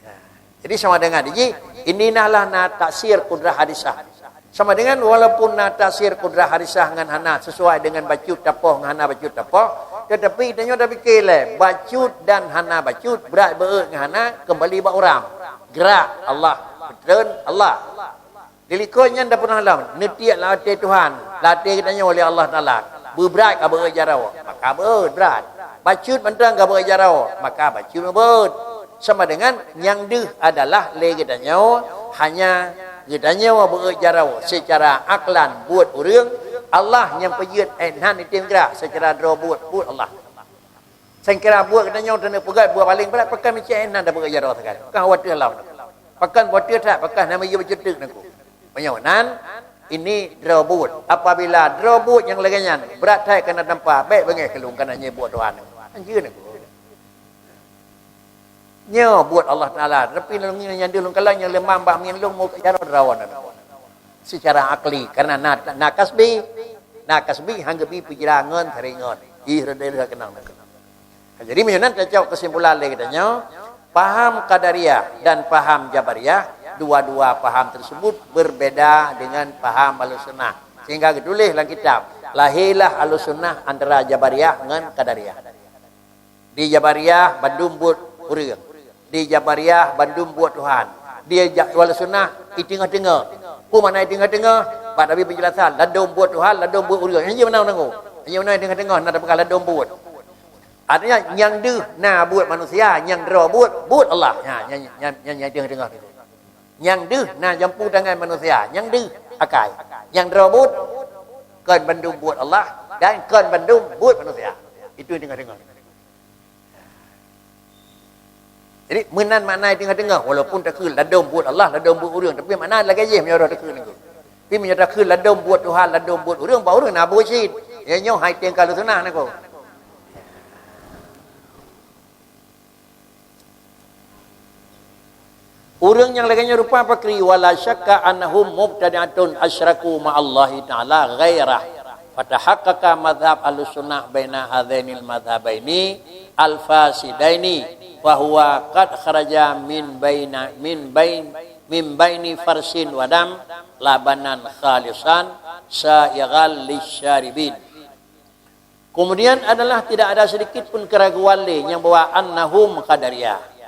Ya. Jadi sama dengan jih, ini nalah na taksir kudrah hadisah. Sama dengan walaupun na taksir kudrah hadisah ngan hana sesuai dengan bacut tapoh ngan hana bacut tapoh, tetapi tanyoe tapike lé, bacut dan hana bacut, brat beuet ngan hana, kembali bak urang. Gerak Allah, peutreun Allah. Di likot nyan dak pernah lom, neutiek lam até Tuhan, lam até geutanyoe lé Allah Taala. Beubrat ka beuet jaroe, maka beuet brat. Bacut mantong ka beuet jaroe, maka bacut beuet. Sama dengan nyang deuh adalah lé geutanyoe, hanya geutanyoe beuet jaroe secara aklan buet ureuëng, Allah nyang peujeuet, eh, hana item gerak seucara droe buet, buet Allah. Seucara buet geutanyoe taneuk peugah buet paleng brat, pakon meucit, eh, hana dapat jaroe sagai. Pakon watèe lom. Pakon watèe that, pakon hana meujeuet beucuteuk nangku. Meunyoe nan, ini droe buet. Apabila droe buet nyang lagèe nyan, brat that kana tampa, bèk beungèh keu lôn kana nyoe buet Tuhan. Anjeue nangku. Nyoe buet Allah Taala, tapi lôn ngieng nyan deuh lôn kalon nyang leumam bak mieng lôn muka jaroe droe nyan. Secara akli, karena na, na kasbi, na kasbi hang geubi peujira ngon seringon. Ih, rada-rada keunong. Jadi, meunyoe nan tacok kesimpulan lé geutanyoe, paham Qadariyah dan paham Jabariyah, dua-dua paham tersebut berbeda dengan paham Ahlussunnah. Sehingga geutuléh lam kitab, lahirlah Ahlussunnah antara Jabariyah ngon Qadariyah. Di Jabariyah bandum buet ureueng. Di Jabariyah bandum buet Tuhan. Di Ja-, Ahlussunnah i teungoh-teungoh. Peue makna i teungoh-teungoh? Bak Nabi penjelasan, ladom buet Tuhan, ladom buet ureueng. Nyan jih meunan nangku. Nyan meunan i teungoh-teungoh, na tapeugah ladom buet. Artinya, nyang deuh na buet manusia, nyang droe buet, buet Allah. Ha, nyan, nyan, nyan, nyan i teungoh-teungoh. Nyang deuh na jampu tangan manusia, nyang deuh akai. Nyang droe buet, kon bandum buet Allah, dan kon bandum buet manusia. Itu i teungoh-teungoh. Jadi, meunan makna i teungoh-teungoh, walaupun takheun ladom buet Allah, ladom buet ureueng, tapi makna lagèe jih meunyoe takheun nangku. Tapi meunyoe takheun ladom buet Tuhan, ladom buet ureueng, bak ureueng na buet cit. Ya nyoe hai teuka Ahlussunnah nangku. Ureueng nyang lagèe nyoe rupa pakri, wala syakka annahum mubtadi'atun asyraku ma'allahi ta'ala ghairah. Fatahaqqaqa madhhab Ahlussunnah baina hadzainil madhhabaini al-fasidaini, fa huwa qad kharaja min baina, min bain, min baini farsin wa dam, labanan khalisan sa'ighal lisyaribin. Kemudian adalah tidak ada sedikit pun keraguan lé nyang bahwa annahum Qadariyah.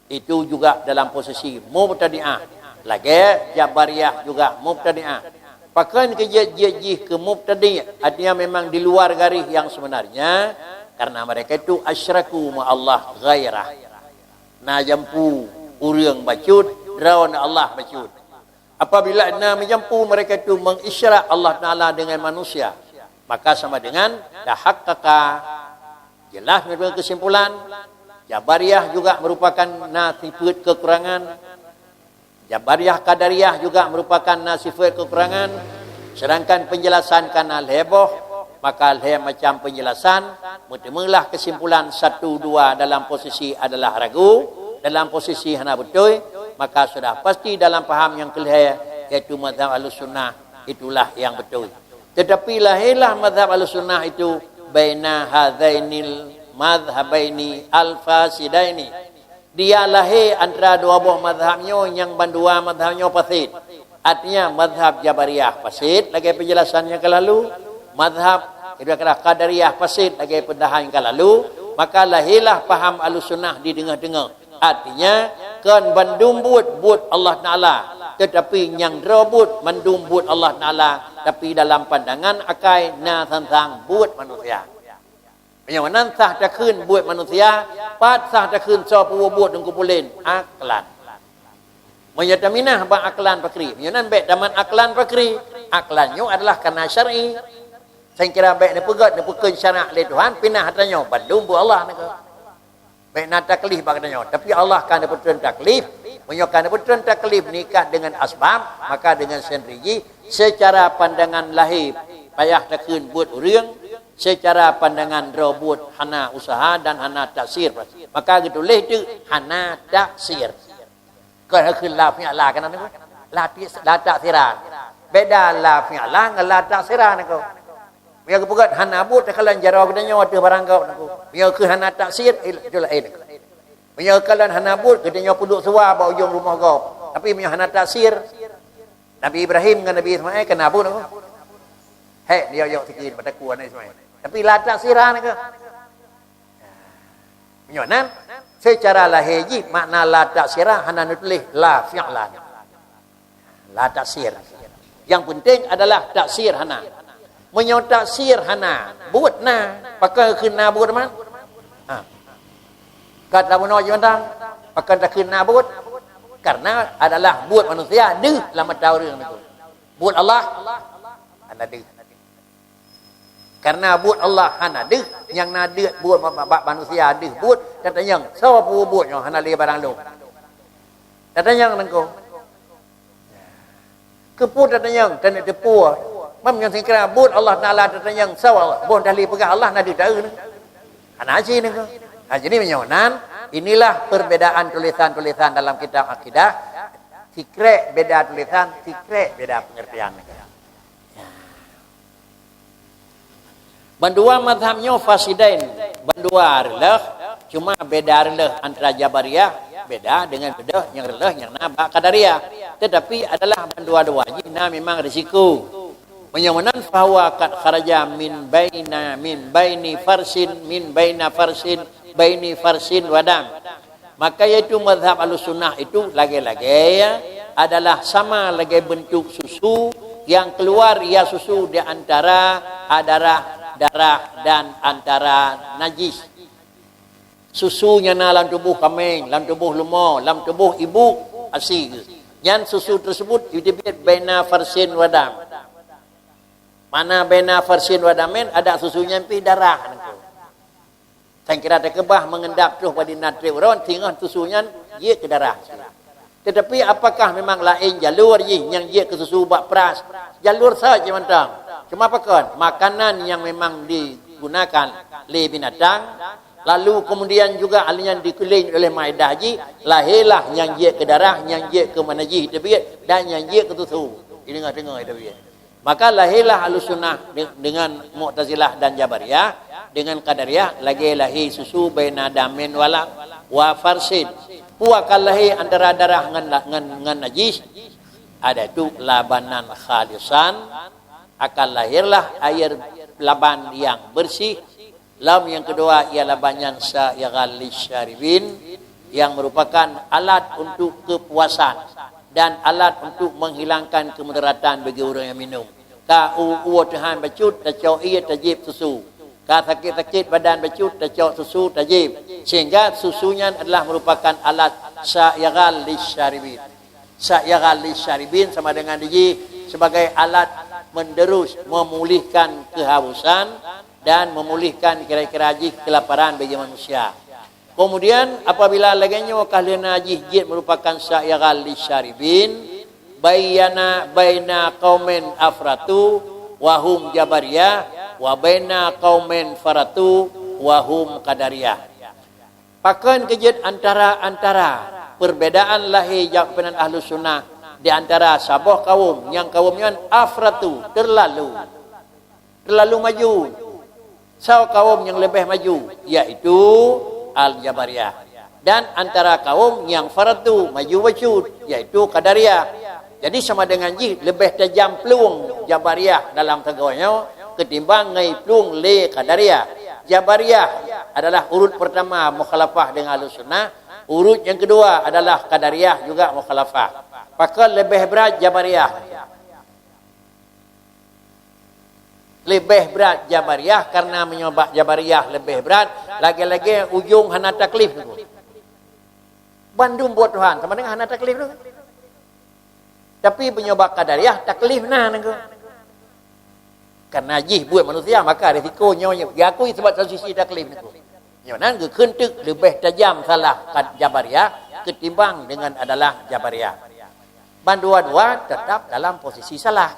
Itu juga dalam posisi mubtadi'ah. Lagèe Jabariyah juga mubtadi'ah. Pakon keu jeuet-jeuet jih keu mubtadi', artinya memang di luar garis yang sebenarnya, karena mereka itu asyraku ma Allah ghairah. Na jampu ureueng bacut, droe na Allah bacut. Apabila na meujampu, mereka itu mengisyrak Allah Taala dengan manusia, maka sama dengan tahaqqaqa. Jelas meunurot kesimpulan, Jabariyah juga merupakan na sifeuet kekurangan, Jabariyah Qadariyah juga merupakan na sifeuet kekurangan, sedangkan penjelasan kana lhèe boh, maka lhèe macam penjelasan, meuteumeulah kesimpulan satu dua dalam posisi adalah ragu, dalam posisi hana beutôi, maka sudah pasti dalam paham nyang keulhèe, yaitu mazhab Ahlussunnah, itulah yang beutôi. Tetapi lahirlah mazhab Ahlussunnah itu baina hadzainil madhhabaini al-fasidaini. Dia lahé antara dua boh mazhab nyoe nyang bandua mazhab nyoe fasid. Artinya, mazhab Jabariyah fasid lagèe penjelasan nyang ka lalu, mazhab Qadariyah fasid lagèe peundahan nyang ka lalu, maka lahirlah paham Ahlussunnah di teungoh-teungoh. Artinya, kon bandum buet, buet Allah Taala, tetapi nyang droe buet mandum buet Allah Taala, tapi dalam pandangan akai na sang-sang buet manusia. Meunyoe nan sah takheun buet manusia, pat sah takheun soe peubuet buet Teungku Pulen? Aklan. Meunyoe taminah bak aklan pakri, meunyoe nan bèk tamat aklan pakri. Aklan nyoe adalah kana syar'i. Sangkira bèk neupeugèt, neupeukheun syarak lé Tuhan, pinah ata nyoe bandum buet Allah nangku. Bèk na taklif bak geutanyoe. Tapi Allah ka neupeutrön taklif. Meunyoe ka neupeutrön taklif nikat deungon asbab, maka deungon sendiri jih, seucara pandangan lahé payah takheun buet ureueng, seucara pandangan droe buet hana useuha dan hana taksir. Maka geutuléh teuk hana taksir. Kon takheun la fi'la keunan nangku. La ti-, la taksira. Beda la fi'la ngon la taksira nangku. Meunyoe geupeugèt hana buet, takalon jaroe geutanyoe ateueh barang gob nangku. Meunyoe kheun hana taksir, eh, itu laén nangku. Meunyoe kalon hana buet, geutanyoe peuduek suwa bak ujong rumoh gob. Tapi meunyoe hana taksir, Nabi Ibrahim ngon Nabi Ismail kana buet nangku. Hék, dia yok sikit bak takue Nabi Ismail. Tapi la taksira nangku. Meunyoe nan, seucara lahé jih makna la taksira hana neutuléh la fi'lan. La taksir. Yang penting adalah taksir hana. Meunyoe taksir hana, buet na, pakon kheun na buet man? Ha. Ka tabunoe jih mantong, pakon takheun na buet? Karena adalah buet manusia deuh lam mata ureueng nangku. Buet Allah hana deuh. Karena buet Allah hana deuh, nyang na deuh buet bak, bak manusia deuh buet, tatanyong, soe peubuet nyoe hana lé barang lôn? Tatanyong teungku. Keupeue tatanyong, taneuk teupeue. Mam nyang singkira buet Allah Taala tatanyong, soe Allah? Boh dahli peugah Allah na deuh taeu nyoe. Hana aci nyoe. Ha, jadi meunyoe nan, inilah perbedaan tulisan-tulisan dalam kitab akidah. Sikrek beda tulisan, sikrek beda pengertian. Bandua mazhab nyoe fasidain, bandua reuloh, cuma beda reuloh antara Jabariyah, beda dengan reuloh nyang reuloh nyang na bak Qadariyah. Tetapi adalah bandua-dua jih na memang risiko. Meunyoe meunan, fahuwa qad kharaja min baina, min baini farsin, min baina farsin, baini farsin wa dam. Maka yaitu mazhab Ahlussunnah itu lagée-lagée adalah sama lagée bentuk susu yang keluar ia susu di antara darah, darah dan antara najis. Susu nyang na lam tuboh kaméng, lam tuboh leumo, lam tuboh ibu asi. Nyan susu tersebut jiteubiet baina farsin wa dam. Mana baina farsin wa damin, ada susu nyan pih darah nyoe. Sang kira teukeubah meungendap troh bak dinan treb uroe, singoh susu nyan jeuet keu darah. Tetapi apakah memang laén jalur jih nyang jeuet keu susu bak pras? Jalur saja mantong. Cuma pakon? Makanan yang memang digunakan lé binatang, lalu kemudian juga hal nyan dikeuléng oleh maedah jih, lahirlah nyang jeuet keu darah, nyang jeuet keu manajih teubiet, dan nyang jeuet keu susu di teungoh-teungoh teubiet. Maka lahirlah Ahlussunnah de-, dengan Mu'tazilah dan Jabariyah, dengan Qadariyah, lagée lahé susu baina damin wala wa farsin. Peue akan lahé antara darah ngon, ngon, ngon najis, ada itu labanan khalisan, akan lahirlah air laban yang bersih. Lam yang kedua ialah banyan sa'igan lisyaribin, yang merupakan alat untuk kepuasan dan alat untuk menghilangkan kemudaratan bagi orang yang minum. Ka u-, uwoe teuhan bacut, tacok ie, tajieb susu. Ka sakit-sakit badan bacut, tacok susu, tajieb. Sehingga susu nyan adalah merupakan alat sa'igan lisyaribin. Sa'igan lisyaribin sama dengan jih sebagai alat menderus, memulihkan kehausan dan memulihkan kira-kira jih kelaparan bagi manusia. Kemudian, apabila lagée nyoe ka lheueh na jih jeuet merupakan sa'igan lisyaribin, bayyana baina qaumin afratu wa hum Jabariyah, wa baina qaumin faratu wa hum Qadariyah. Pakon keujeuet antara-antara perbedaan lahé jak peunan Ahlussunnah di antara saboh kaum, nyang kaum nyan afratu, terlalu, terlalu maju. Saboh kaum nyang leubeh maju, yaitu Al-Jabariyah. Dan antara kaum nyang faratu, maju bacut, yaitu Qadariyah. Jadi sama dengan jih leubeh tajam plueng Jabariyah dalam sagoe nyoe ketimbang ngai plueng lé Qadariyah. Jabariyah adalah urut pertama mukhalafah dengan Ahlussunnah, urut yang kedua adalah Qadariyah juga mukhalafah. Pakon leubeh brat Jabariyah? Leubeh brat Jabariyah karena meunyoe bak Jabariyah leubeh brat, lagée-lagée ujong hana taklif. Bandum buet Tuhan sama dengan hana taklif tu. Tapi meunyoe bak Qadariyah taklif na nangku. Karena jih buet manusia, maka risiko nyoe diakui sebab satu sisi taklif nangku. Nyoe nan geukheun teuk leubeh tajam salah Qad-, Jabariyah ketimbang dengan adalah Jabariyah. Bandua-dua tetap dalam posisi salah.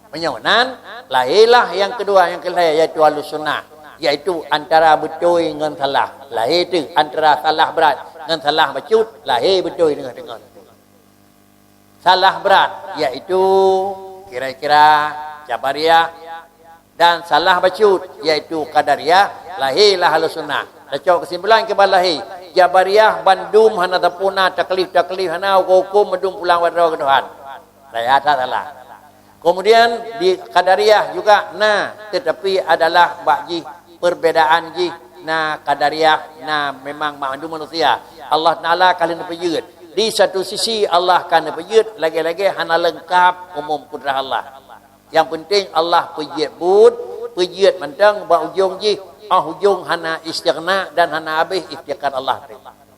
Meunyoe nan, lahirlah yang kedua, yang kelhée, yaitu Ahlussunnah, yaitu antara beutôi ngon salah. Lahé teuk antara salah brat ngon salah bacut, lahé beutôi deungon-deungon. Salah brat, yaitu kira-kira Jabariyah, dan salah bacut, yaitu Qadariyah, lahirlah Ahlussunnah. Tacok keusimpulan kiban lahé, Jabariyah bandum hana tapuna, taklif-taklif hana, huköm-huköm bandum pulang bak droe keu Tuhan. Raya that salah. Kemudian di Qadariyah juga na, tetapi adalah bak jih perbedaan jih, na Qadariyah, na memang mandum manusia. Allah Taala ka lheueh neupeujeuet. Di satu sisi Allah ka neupeujeuet, lagée-lagée hana leungkap umum kudrah Allah. Yang penting Allah peujeuet buet, peujeuet mantong bak ujong jih, ah ujong hana istighna dan hana habéh iftikar Allah.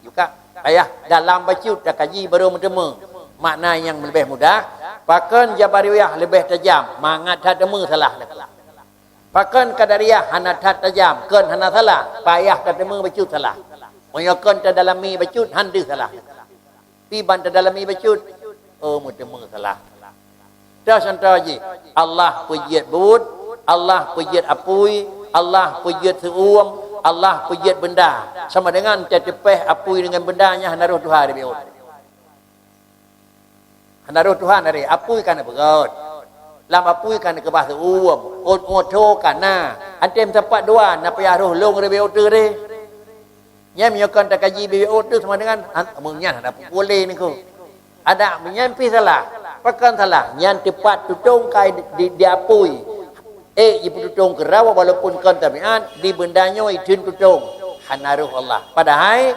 Juga payah dalam bacut takaji baru meuteumé makna nyang leubeh mudah, pakon Jabariyah leubeh tajam, mangat that teumé salah. Pakon Qadariyah hana that tajam, kon hana salah, payah tateumé bacut salah. Meunyoe kon tadalami bacut, han deuh salah. Pi ban tadalami bacut, oh, meuteumé salah. Contoh jih, Allah peujeuet buet, Allah peujeuet apui, Allah peujeuet seuuem, Allah peujeuet beunda. Sama dengan teuteupeh apui dengan beunda nyan hana roh tuha di biot. Hana roh tuha dari apui ka neupeugöt. Lam apui ka neukeubah seuuem, ôt ngon tho ka na. Antem sapat dua na payah roh lông ribée uteue deh. Nyan meunyoe kon takaji bibit uteue sama dengan, meunyan hana pukul lé niko. Ada meunyan pih salah. Pakon salah? Nyan teupat tutong kai di, di, di apui. Eh, jipeututong keurawa walaupun kon tabiat, di beunda nyoe itheun tutong. Hana roh Allah. Padahai,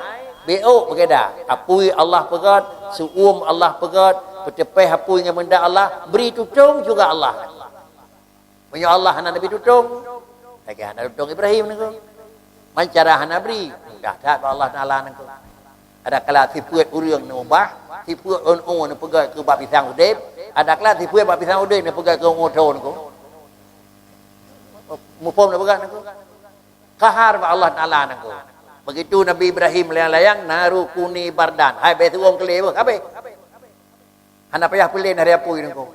beok beugeda. Apui Allah peugöt, seuuem Allah peugöt, peuteupeh apui ngon beunda Allah, bri tutong juga Allah. Meunyoe Allah hana neubi tutong, lagée hana tutong Ibrahim niko. Man cara hana bri, mudah that bak Allah Taala niko. Ada kala sifeuet ureuëng neubah, sifeuet ôn-ôn neupeugöt keu bak pisang udeb, ada kala sifeuet bak pisang udeb neupeugöt keu ôn-ôn tho niko. Muphom neupeugöt niko. Kahar bak Allah Taala niko. Begitu Nabi Ibrahim layang-layang, "Naru kuni bardan." Hai, beh seuuem keu lé beuh, ka abéh. Hana payah peulen hari apui niko.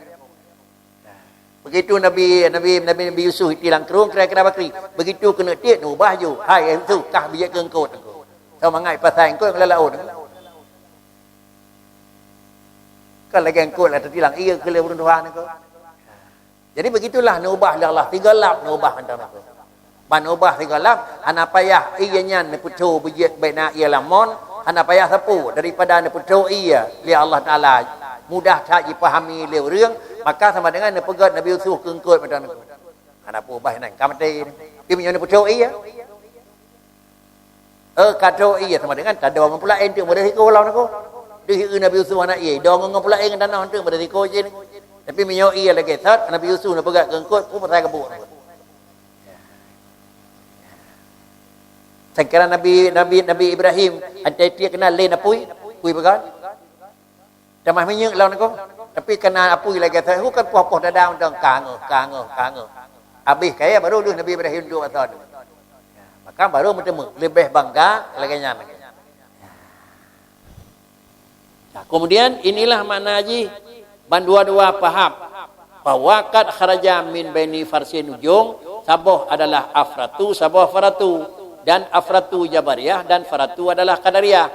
Begitu Nabi, Nabi, Nabi, Nabi Yusuf iti lam krueng kira-kira bakri. Begitu keuneuk tiek, neubah ju. Hai, Yusuf, kah bijék keu eungkôt niko. Sama ngai pasai eungkôt ngon laôt niko. Kan lagée eungkôt lah teutilang ié keu lé ureuëng tuha niko. Jadi begitulah neubah lé Allah, sigoe lap neubah mantong niko. Ban neubah sigoe lap, hana payah ié nyan neupeutho beujeuet bak na ié lamon, hana payah sapeue daripada neupeutho ié lé Allah Taala. Mudah that jipahami lé ureuëng, maka sama dengan neupeugöt Nabi Yusuf keu eungkôt mantong niko. Hana peue ubah nan ka maté. Tapi meunyoe neupeutho ié, Eh, ka tho ié sama dengan tadong ngon pulaén teuk meuresiko lom niko. Deuh ié Nabi Yusuf aneuk ié, dong ngon pulaén ngon tanoh teuk meuresiko jih. Tapi meunyoe ié lagée that, Nabi Yusuf neupeugah keu eungkôt, peue pasai gabuk niko. Sangkira Nabi, Nabi, Nabi Ibrahim, antai tiek keunan lé apui, apui peugah. Tamah minyeuk lom niko. Tapi keunan apui lagée that, hu kan poh-poh dada mantong, ka ngeuh, ka ngeuh, ka ngeuh. Habéh kayée baru deuh Nabi Ibrahim duek atau. Maka baru meuteumé leubeh bangga lagée nyan. Nah, kemudian inilah makna jih bandua-dua paham bahwa qad kharaja min baini farsin ujung, saboh adalah Afratu, saboh Faratu, dan Afratu Jabariyah dan Faratu adalah Qadariyah.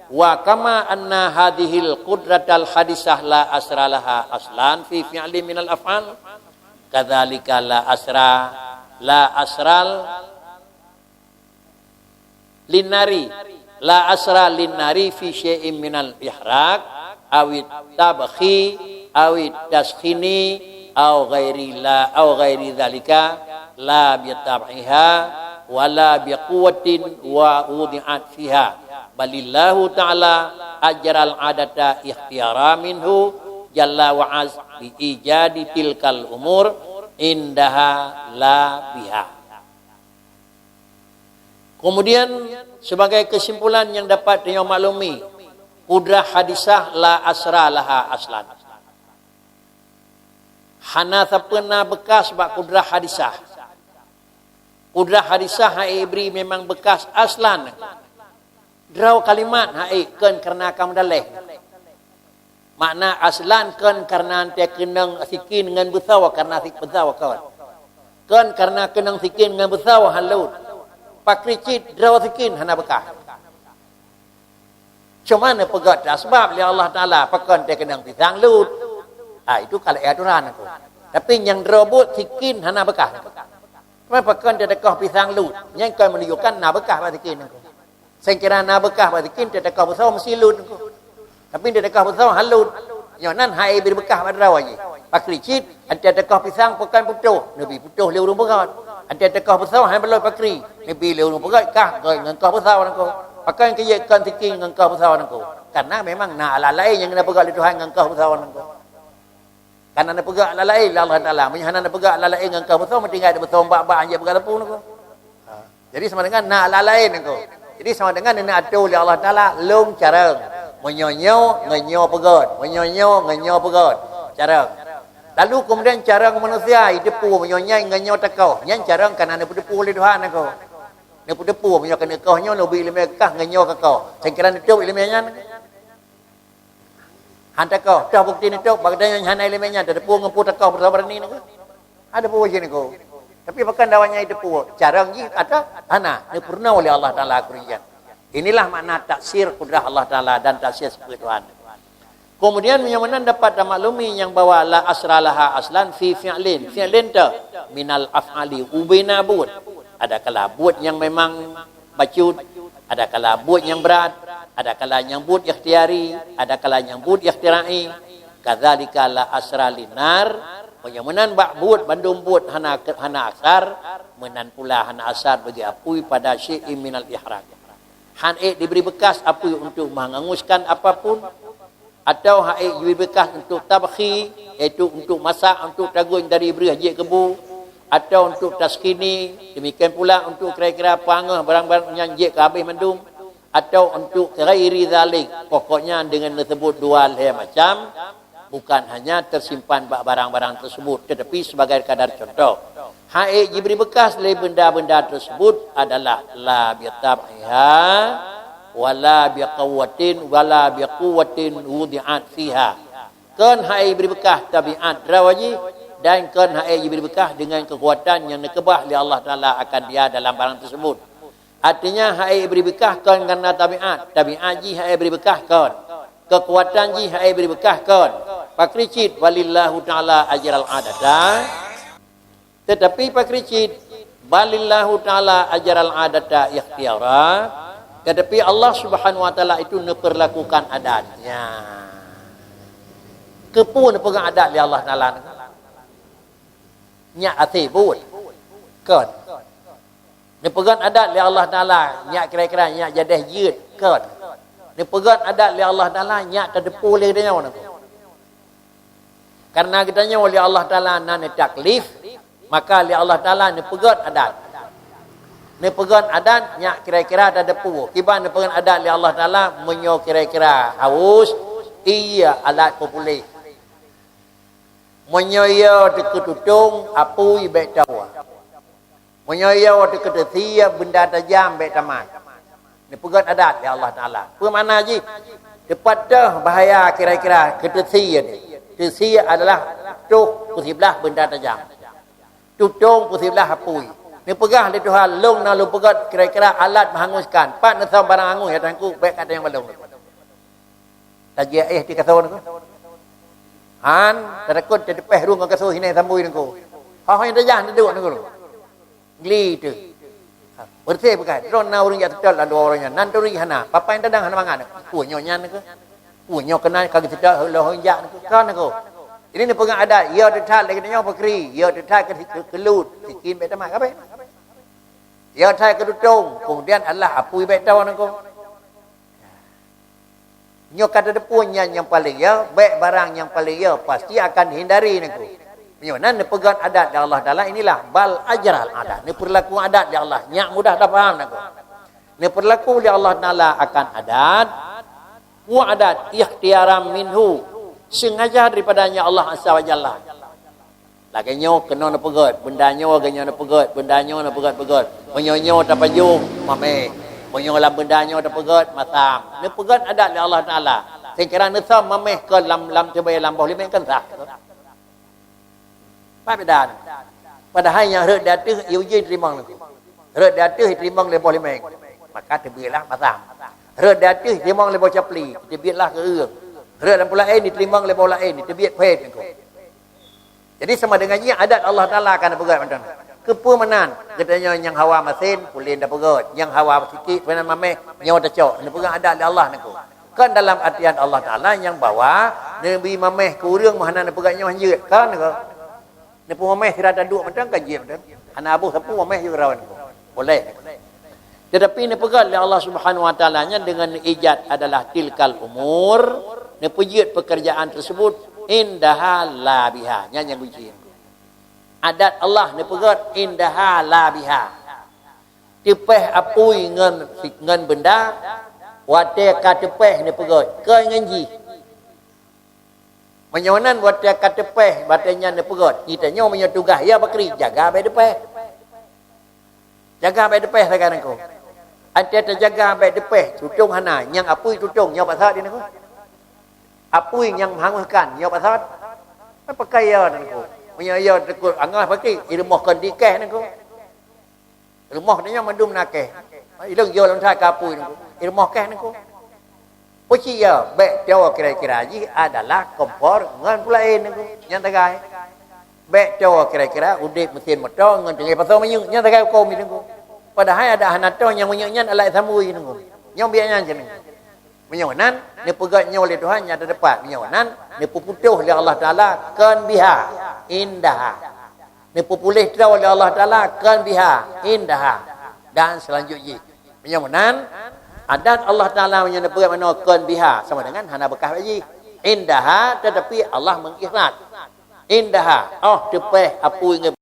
Wa kama anna hadhil qudratal hadisah la asra laha aslan fi fi'lin minal af'al, kadzalika la asra, la asral linnari, la asra linnari fi syai'in minal ihraq, awit tabkhi, awit taskhini, aw ghairi la, aw ghairi dzalika, la bi tab'iha, wa la bi quwwatin wa wudi'at fiha. Balillahu ta'ala ajral adata ikhtiyara minhu jalla wa az bi ijadi tilkal umur indaha la biha. Kemudian, sebagai kesimpulan yang dapat tanyoe maklumi, kudrah hadisah la asra laha aslan. Hana sapeue na beukas bak kudrah hadisah. Kudrah hadisah hai Ibri memang beukas aslan. Droe kalimat hai kon karena ka meudaléh. Makna aslan kon karena teukeunong sikin ngon beusoe karena sik beusoe kon. Kon karena keunong sikin ngon beusoe han lôt. Pakri cit droe sikin hana beukas. Cuma neupeugah asbab lé Allah Taala pakon teukeunong pisang lôt. Ah, itu kalau aturan aku. Tapi nyang droe buet sikin hana beukas. Cuma pakon teukeunong pisang lôt. Nyang kon menunjukkan na beukas bak sikin aku. Sengkira na beukah bak sikin, teuteukah beusoe meusilut niko. Tapi teuteukah beusoe han lut. Nyoe nan hai bri beukah bak droe jih. Pakri cit, teuteukah pisang pakon putôh, neubi putôh lé ureuëng peugöt. Teuteukah beusoe han beulôi pakri, neubi lé ureuëng peugöt kah ngon kah beusoe niko. Pakon keu jeuet kon sikin ngon kah beusoe niko. Karena memang na alat laén nyang na peugöt lé Tuhan ngon kah beusoe niko. Kana neupeugah alat laén lé Allah Taala. Meunyoe hana neupeugah alat laén ngon kah beusoe, meutinggai beusoe bak-bak hanjeuet peugah teupeu niko. Ha. Jadi sama dengan na alat laén niko. Jadi sama dengan neuneuk atô lé Allah Taala lôn carông. Meunyoe nyoe ngon nyoe peugöt, meunyoe nyoe ngon nyoe peugöt. Carông. Lalu kemudian carông manusia jiteupeue meunyoe nyan ngon nyoe takoh. Nyan carông ka na neupeuteupeu lé Tuhan aku. Neupeuteupeu meunyoe keuneuk koh nyoe neubi iéleumé kah ngon nyoe kakoh. Sangkira neutôb iéleumé nyan. Han takoh, toh bukti neutôb, bak geutanyoe hana iéleumé nyan, tateupeue ngon peue takoh beurasa beurani nyoe. Ada peue jih niko. Tapi pakon dawa nyang jiteupeue, carông jih atau hana, neupeurunoe lé Allah Taala keureujeuen. Inilah makna taksir kudrah Allah Taala dan taksir sifeut Tuhan. Kemudian meunyoe meunan dapat tamaklumi nyang bahwa la asra laha aslan fi fi'lin. Fi'lin teuh minal af'ali, ubena buet. Adakala buet nyang memang bacut, adakala buet nyang brat, adakala nyang buet ikhtiari, adakala nyang buet ikhtirai. Kadzalika la asra linar. Meunyoe meunan bak buet, bandum buet hana, hana asar, meunan pula hana asar bagi apui pada syai'in minal ihraq. Han ék diberi bekas apui untuk menghanguskan apapun, atau han ék diberi bekas untuk tabkhi, yaitu untuk masak, untuk tagun dari breuh jeuet keu bu, atau untuk taskini, demikian pula untuk kira-kira pangeuh barang-barang nyang jeuet keu habéh mandum, atau untuk ghairi dzalik. Pokoknya dengan tersebut dua lhée macam, bukan hanya tersimpan bak barang-barang tersebut, tetapi sebagai kadar contoh. Han ék jibri bekas lé benda-benda tersebut adalah la bi tab'iha, wala bi quwwatin, wala bi quwwatin wudi'at fiha. Kon han ék jibri bekas tabiat droe jih, dan kon han ék jibri bekas dengan kekuatan nyang neukeubah lé Allah Taala akan dia dalam barang tersebut. Artinya, han ék jibri bekas kon karena tabiat, tabiat jih han ék jibri bekas kon, kekuatan jih han ék jibri bekas kon. Pakri cit, walillahu taala ajral adata. Tetapi pakri cit, balillahu taala ajral adata ikhtiyara. Tetapi Allah Subhanahu wa taala itu neupeurlakukan adatnya. Keupeue neupeugah adat lé Allah Taala? Nyak até buet. Kon. Neupeugét adat lé Allah Taala, nyak kira-kira nyak jadeh jeuet, kon. Neupeugét adat lé Allah Taala, nyak tateupeue lé geutanyoe nangko. Karena geutanyoe lé Allah Taala na neutaklif, maka lé Allah Taala neupeugét adat. Neupeugét adat, nyak kira-kira tateupeue. Kiban neupeugét adat lé Allah Taala, meunyoe kira-kira haus, ié alat peupuléh. Meunyoe ié teukeututong, apui bék tawoe. Meunyoe ié teukeuteusie, beunda tajam bék tamat. Neupeugét adat lé Allah Taala. Peue makna jih? Teupat teuh bahaya kira-kira keuteusie nyoe. Teusie adalah toh peusiblah beunda tajam. Tutong peusiblah apui. Neupeugah lé Tuhan, lôn na lôn peugét kira-kira alat meuhanguskan. Pat neusöm barang angus nyang teungku, bék ka tanyong bak lôn. Tajak éh di kasoe nangko. Han, tatakot teuteupeh rueng ngon kasoe hinai sambui nangko. Hah, nyang tajah taduek nangko. Gli teuh. Ha, beureuséh beukai. Droe na ureueng jak seutôt lam dua ureueng nyan. Nan turi hana. Papai tadang hana mangat. Peue nyoe nyan nangko? Peue nyoe keunan ka geuseutôt lôn jak nangko? Ka nangko. Ini neupeugah adat. Ié teuthat lagée nyoe peukri. Ié teuthat keu, keu, keu lut. Sikin bék tamat. Ka bék. Ié that keututong. Kemudian adalah apui bék tawoe nangko. Nyoe ka tateupeue nyan nyang paleng ié, bék barang nyang paleng ié pasti akan dihindari nangko. Meunyoe nan neupeugét adat lé Allah Taala, inilah bal ajral adat. Neupeurlaku adat lé Allah, nyak mudah tapaham nangko. Neupeurlaku lé Allah Taala akan adat, peue adat ikhtiyaran minhu, sengaja daripada-Nya Allah Azza wa Jalla. Lagée nyoe keunoe neupeugét, beunda nyoe lagée nyoe neupeugét, beunda nyoe neupeugét-peugét. Meunyoe nyoe tapajoh, maméh. Meunyoe lam beunda nyoe tapeugét, masam. Neupeugét adat lé Allah Taala. Seucara neusöm maméh keu lam, lam teubée lam boh limeng kan sah. Pat beda. Padahai nyang rhot di ateueh, ié ujeuen teurimong lé. Rhot di ateueh teurimong lé boh limeng. Maka teubiet lah masam. Rhot di ateueh teurimong lé boh capli, teubiet lah keu ureueng. Rhot lam peue laén, teurimong lé boh laén, teubiet phét nangko. Jadi sama dengan jih adat Allah Taala ka neupeugét mantong. Keupeue meunan? Geutanyoe nyang hawa masen, pulen tapeugét. Nyang hawa sikit, pulen maméh, nyoe tacok. Neupeugét adat lé Allah nangko. Kan dalam artian Allah Taala nyang bahwa neubi maméh keu ureueng meuhana neupeugét nyoe hanjeuet. Kan nangko? Neupeumaméh sira taduek mantong kan jeuet mantong. Hana aboh sapeue maméh jeuet rawan nangko. Boleh. Tetapi neupeugét lé Allah Subhanahu wa Taala nyan dengan ijad adalah tilkal umur, neupeujeuet pekerjaan tersebut indaha la biha. Nyan nyang kunci. Adat Allah neupeugét indaha la biha. Teupeh apui ngon, ngon beunda, watée ka teupeh neupeugét, keu ngon jih. Meunyoe nan watée ka teupéh, watée nyan neupeugét, geutanyoe meunyoe tugaih ya pakri, jaga bék teupéh. Jaga bék teupéh sagai nangko. Watée tajaga bék teupéh, tutong hana, nyang apui tutong nyoe pasat di nangko. Apui nyang meuhangoh ikan nyoe pasat. Pakai ya nangko. Meunyoe ya teukot angoh pakri, irumoh kon dikeh nangko. Rumoh tanyoe mandum na keh. Ilong yo lôn that ka apui nangko. Rumoh keh nangko. Puci ya, bék toe kira-kira jih adalah kompor ngon pulaen nangko. Nyang tagai. Bék toe kira-kira udeb mesin moto ngon tinggai pasau minyeuk. Nyang tagai uko mi nangko. Padahai ada hana toe nyang minyeuk nyan alat sambui nangko. Nyang biak nyan je nangko. Meunyoe nan, neupeugét nyoe lé Tuhan nyang teudepat. Meunyoe nan, neupeuputoh lé Allah Taala kon biha, indaha. Neupeupuléh droe lé Allah Taala kon biha, indaha. Dan seulanjut jih. Meunyoe meunan, adat Allah Taala meunyoe neupeugét manoe kon biha, sama dengan hana beukah bak jih. Indaha, tetapi Allah mengikrar. Indaha, oh teupéh apui ngon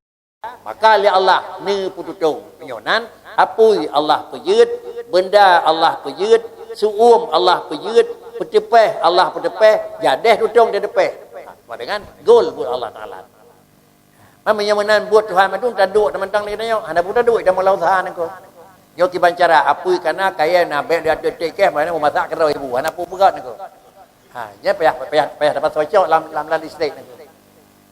maka lé Allah neupeututong. Meunyoe nan, apui Allah peujeuet, beunda Allah peujeuet, su'uem Allah peujeuet, peuteupéh Allah peuteupéh, jadeh tutong teuteupéh. Sama dengan gol buet Allah Taala. Man meunyoe meunan buet Tuhan mandum taduek teumantong lé geutanyoe, hana peue taduek, ita meulah useuha nangko. Nyoe kiban cara, apui kana kayée na bék lé ateueh tek keh, mana meumasak keudroe ibu, hana peue peugét nangko. Ha, nyan payah, payah, payah dapat cocok lam, lam, lam listrik nangko.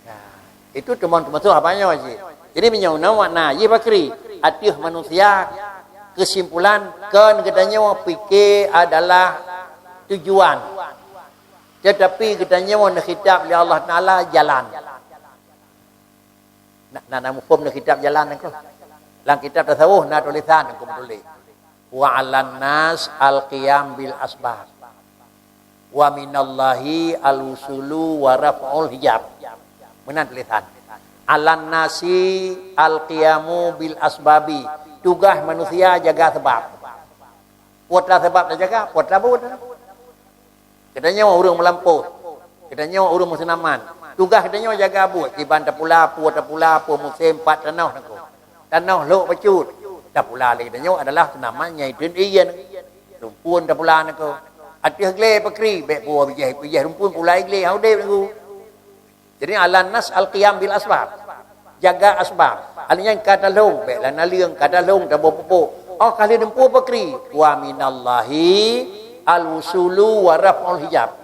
Nah, itu teuma teumasuk haba nyoe cit. Jadi meunyoe na makna jih pakri, ateueh manusia, keusimpulan kon geutanyoe pike adalah tujuan. Tetapi geutanyoe neukhitab lé Allah Taala jalan. Na, na, na muphom neukhitab jalan nangko. Lam kitab tasawuf na tulisan nangko meutuléh. Wa 'alan nas al-qiyam bil asbab. Wa minallahi al-wusulu wa raf'ul hijab. Meunan tulisan. 'Alan nasi al-qiyamu bil asbabi. Tugaih manusia jaga sabab. Peue atra sabab tajaga, peue atra buet. Geutanyoe ureuëng meulampôh. Geutanyoe ureuëng meuseunaman. Tugaih geutanyoe jaga buet, kiban tapula, peue tapula, peue musém, pat tanoh nangko. Tanoh lhok bacut. Tapula lé geutanyoe adalah seunaman nyang idun ién. Rumpun tapula nangko. Ateueh glé pakri, bék peue bijéh, bijéh rumpun pula ié glé, ha udeb nangko. Jadi, 'alan nas al-qiyam bil asbab. Jaga asbab. Hal nyan ka talhong, bék lé naleueng, ka talhong, taboh pupuk. Oh, ka lheueh dumpeue pakri. Wa minallahi al-wusulu wa raf'ul hijab.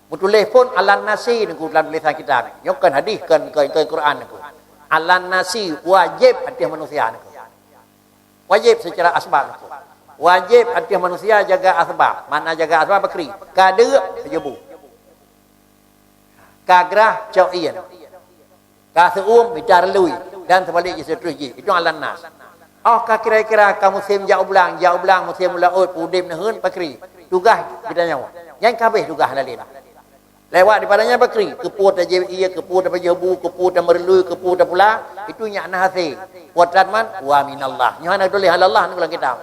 Meutuléh phon 'alan nasi nangko dalam tulisan kitab. Nyoe kon hadis, kon, kon, kon Quran nangko. 'Alan nasi wajéb ateueh manusia nangko. Wajéb seucara asbab nangko. Wajéb ateueh manusia jaga asbab. Makna jaga asbab pakri. Ka deuk, peujeubue. Ka grah, cok ién. Ka seuuem, mita reului. Dan seubalik jih seuterus jih. Itu 'alan nas. Oh, ka kira-kira ka musém jak u blang, jak u blang musém laôt, udeb neuheun pakri. Tugaih geutanyoe. Nyan ka habéh tugaih laén. Lewat daripada nyan pakri, keupeue tajép ié, keupeue tapajoh bu, keupeue tameurului, keupeue tapula, itu nyan na hasé. Peue atra man, wa minallah. Nyoe hana tuléh 'alallah nangko lam kitab.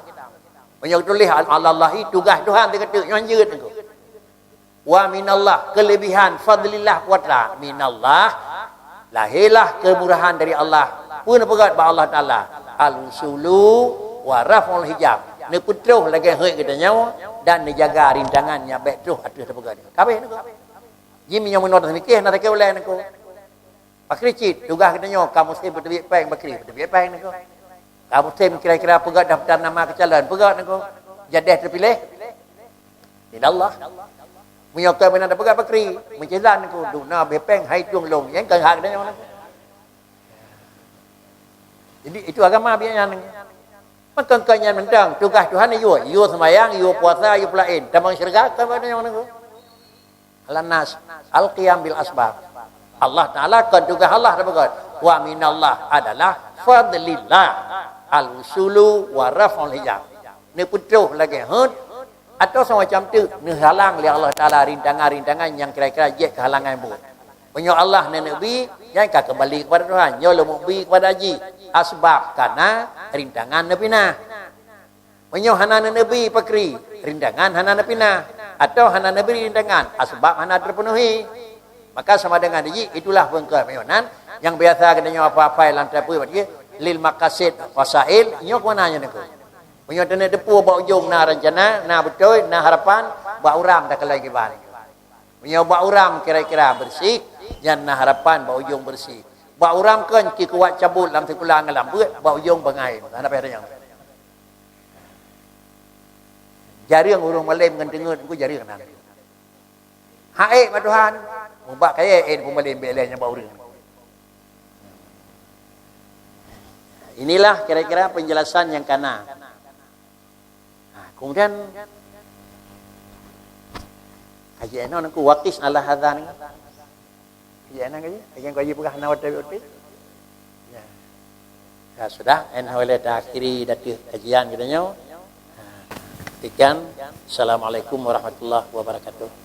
Meunyoe tuléh 'alallahi, tugaih Tuhan teuka teuk, nyoe jeuet nangko. Wa minallah, keulebihan, fadlillah, peue atra, minallah, lahélah keumurahan dari Allah. Peue neupeugét bak Allah Taala? Al-wusulu wa raf'ul hijab. Neupeutroh lagée heuét geutanyoe dan neujaga rintangan nyang bék troh ateueh teupeugét. Ka habéh nangko. Jih meunyoe meunoe taseumike, na sakét ulée nangko. Pakri cit, tugaih geutanyoe ka musém peuteubiet péng, pakri peuteubiet péng nangko. Ka musém kira-kira peugét daftar nama keucalon, peugét nangko. Jadeh teupiléh, minallah. Meunyoe kon meunan tapeugét pakri, meucélan nangko, duna beh péng hai tueng lom, nyang kon hak geutanyoe nangko. Jadi, itu agama biasa nyan. Maka kon nyan mantong, tugaih Tuhan yue, yue seumayang, yue puasa, yue peulaén. Tamong syeuruga, kon bak geutanyoe nangko. 'Alan nas al-qiyam bil asbab. Allah Taala kon tugaih Allah tapeugét. Wa minallah adalah fadlillah. Al-wusulu wa raf'ul hijab. Neupeutroh lagée heuét atau semacam tu, neuhalang lé Allah Taala rintangan-rintangan nyang kira-kira jeuet keuhalangan buet. Meunyoe Allah neuneuk bi, nyan ka keumbali keupada Tuhan. Nyoe lom bi keupada jih. Asbab kana rintangan neupinah. Meunyoe hana neuneuk bi pakri, rintangan hana neupinah, atau hana neubri rintangan, asbab hana teupeunuhi, maka sama dengan jih, itulah peungkot meunyoe nan nyang biasa geutanyoe apa-apai lam tapeu lil maqasid wasail, nyoe keumananya nangko. Meunyoe taneuk teupeu bak ujong na rencana, na beutôi, na harapan, bak uram takalai kiban. Meunyoe bak uram kira-kira bersih, nyan na harapan bak ujong bersih. Bak uram kon ki kuat cabot lam sikula ngon lam beuet, bak ujong bangai. Hana payah tanyong. Jareueng ureueng malem ngon teungeut, ku jareueng nan. Haék bak Tuhan, mubak kayée ék peumalem bék lé nyang bak ureueng. Inilah kira-kira penjelasan yang kana. Ha, kemudian, kaji eno nangku wakis ala hadha ni. Kaji eno kaji, kaji kaji peugah na watée watée. Ya. Ya, sudah, en hawala ta akhiri datu kajian kita nyoe. Ha, sekian. Assalamualaikum warahmatullahi wabarakatuh.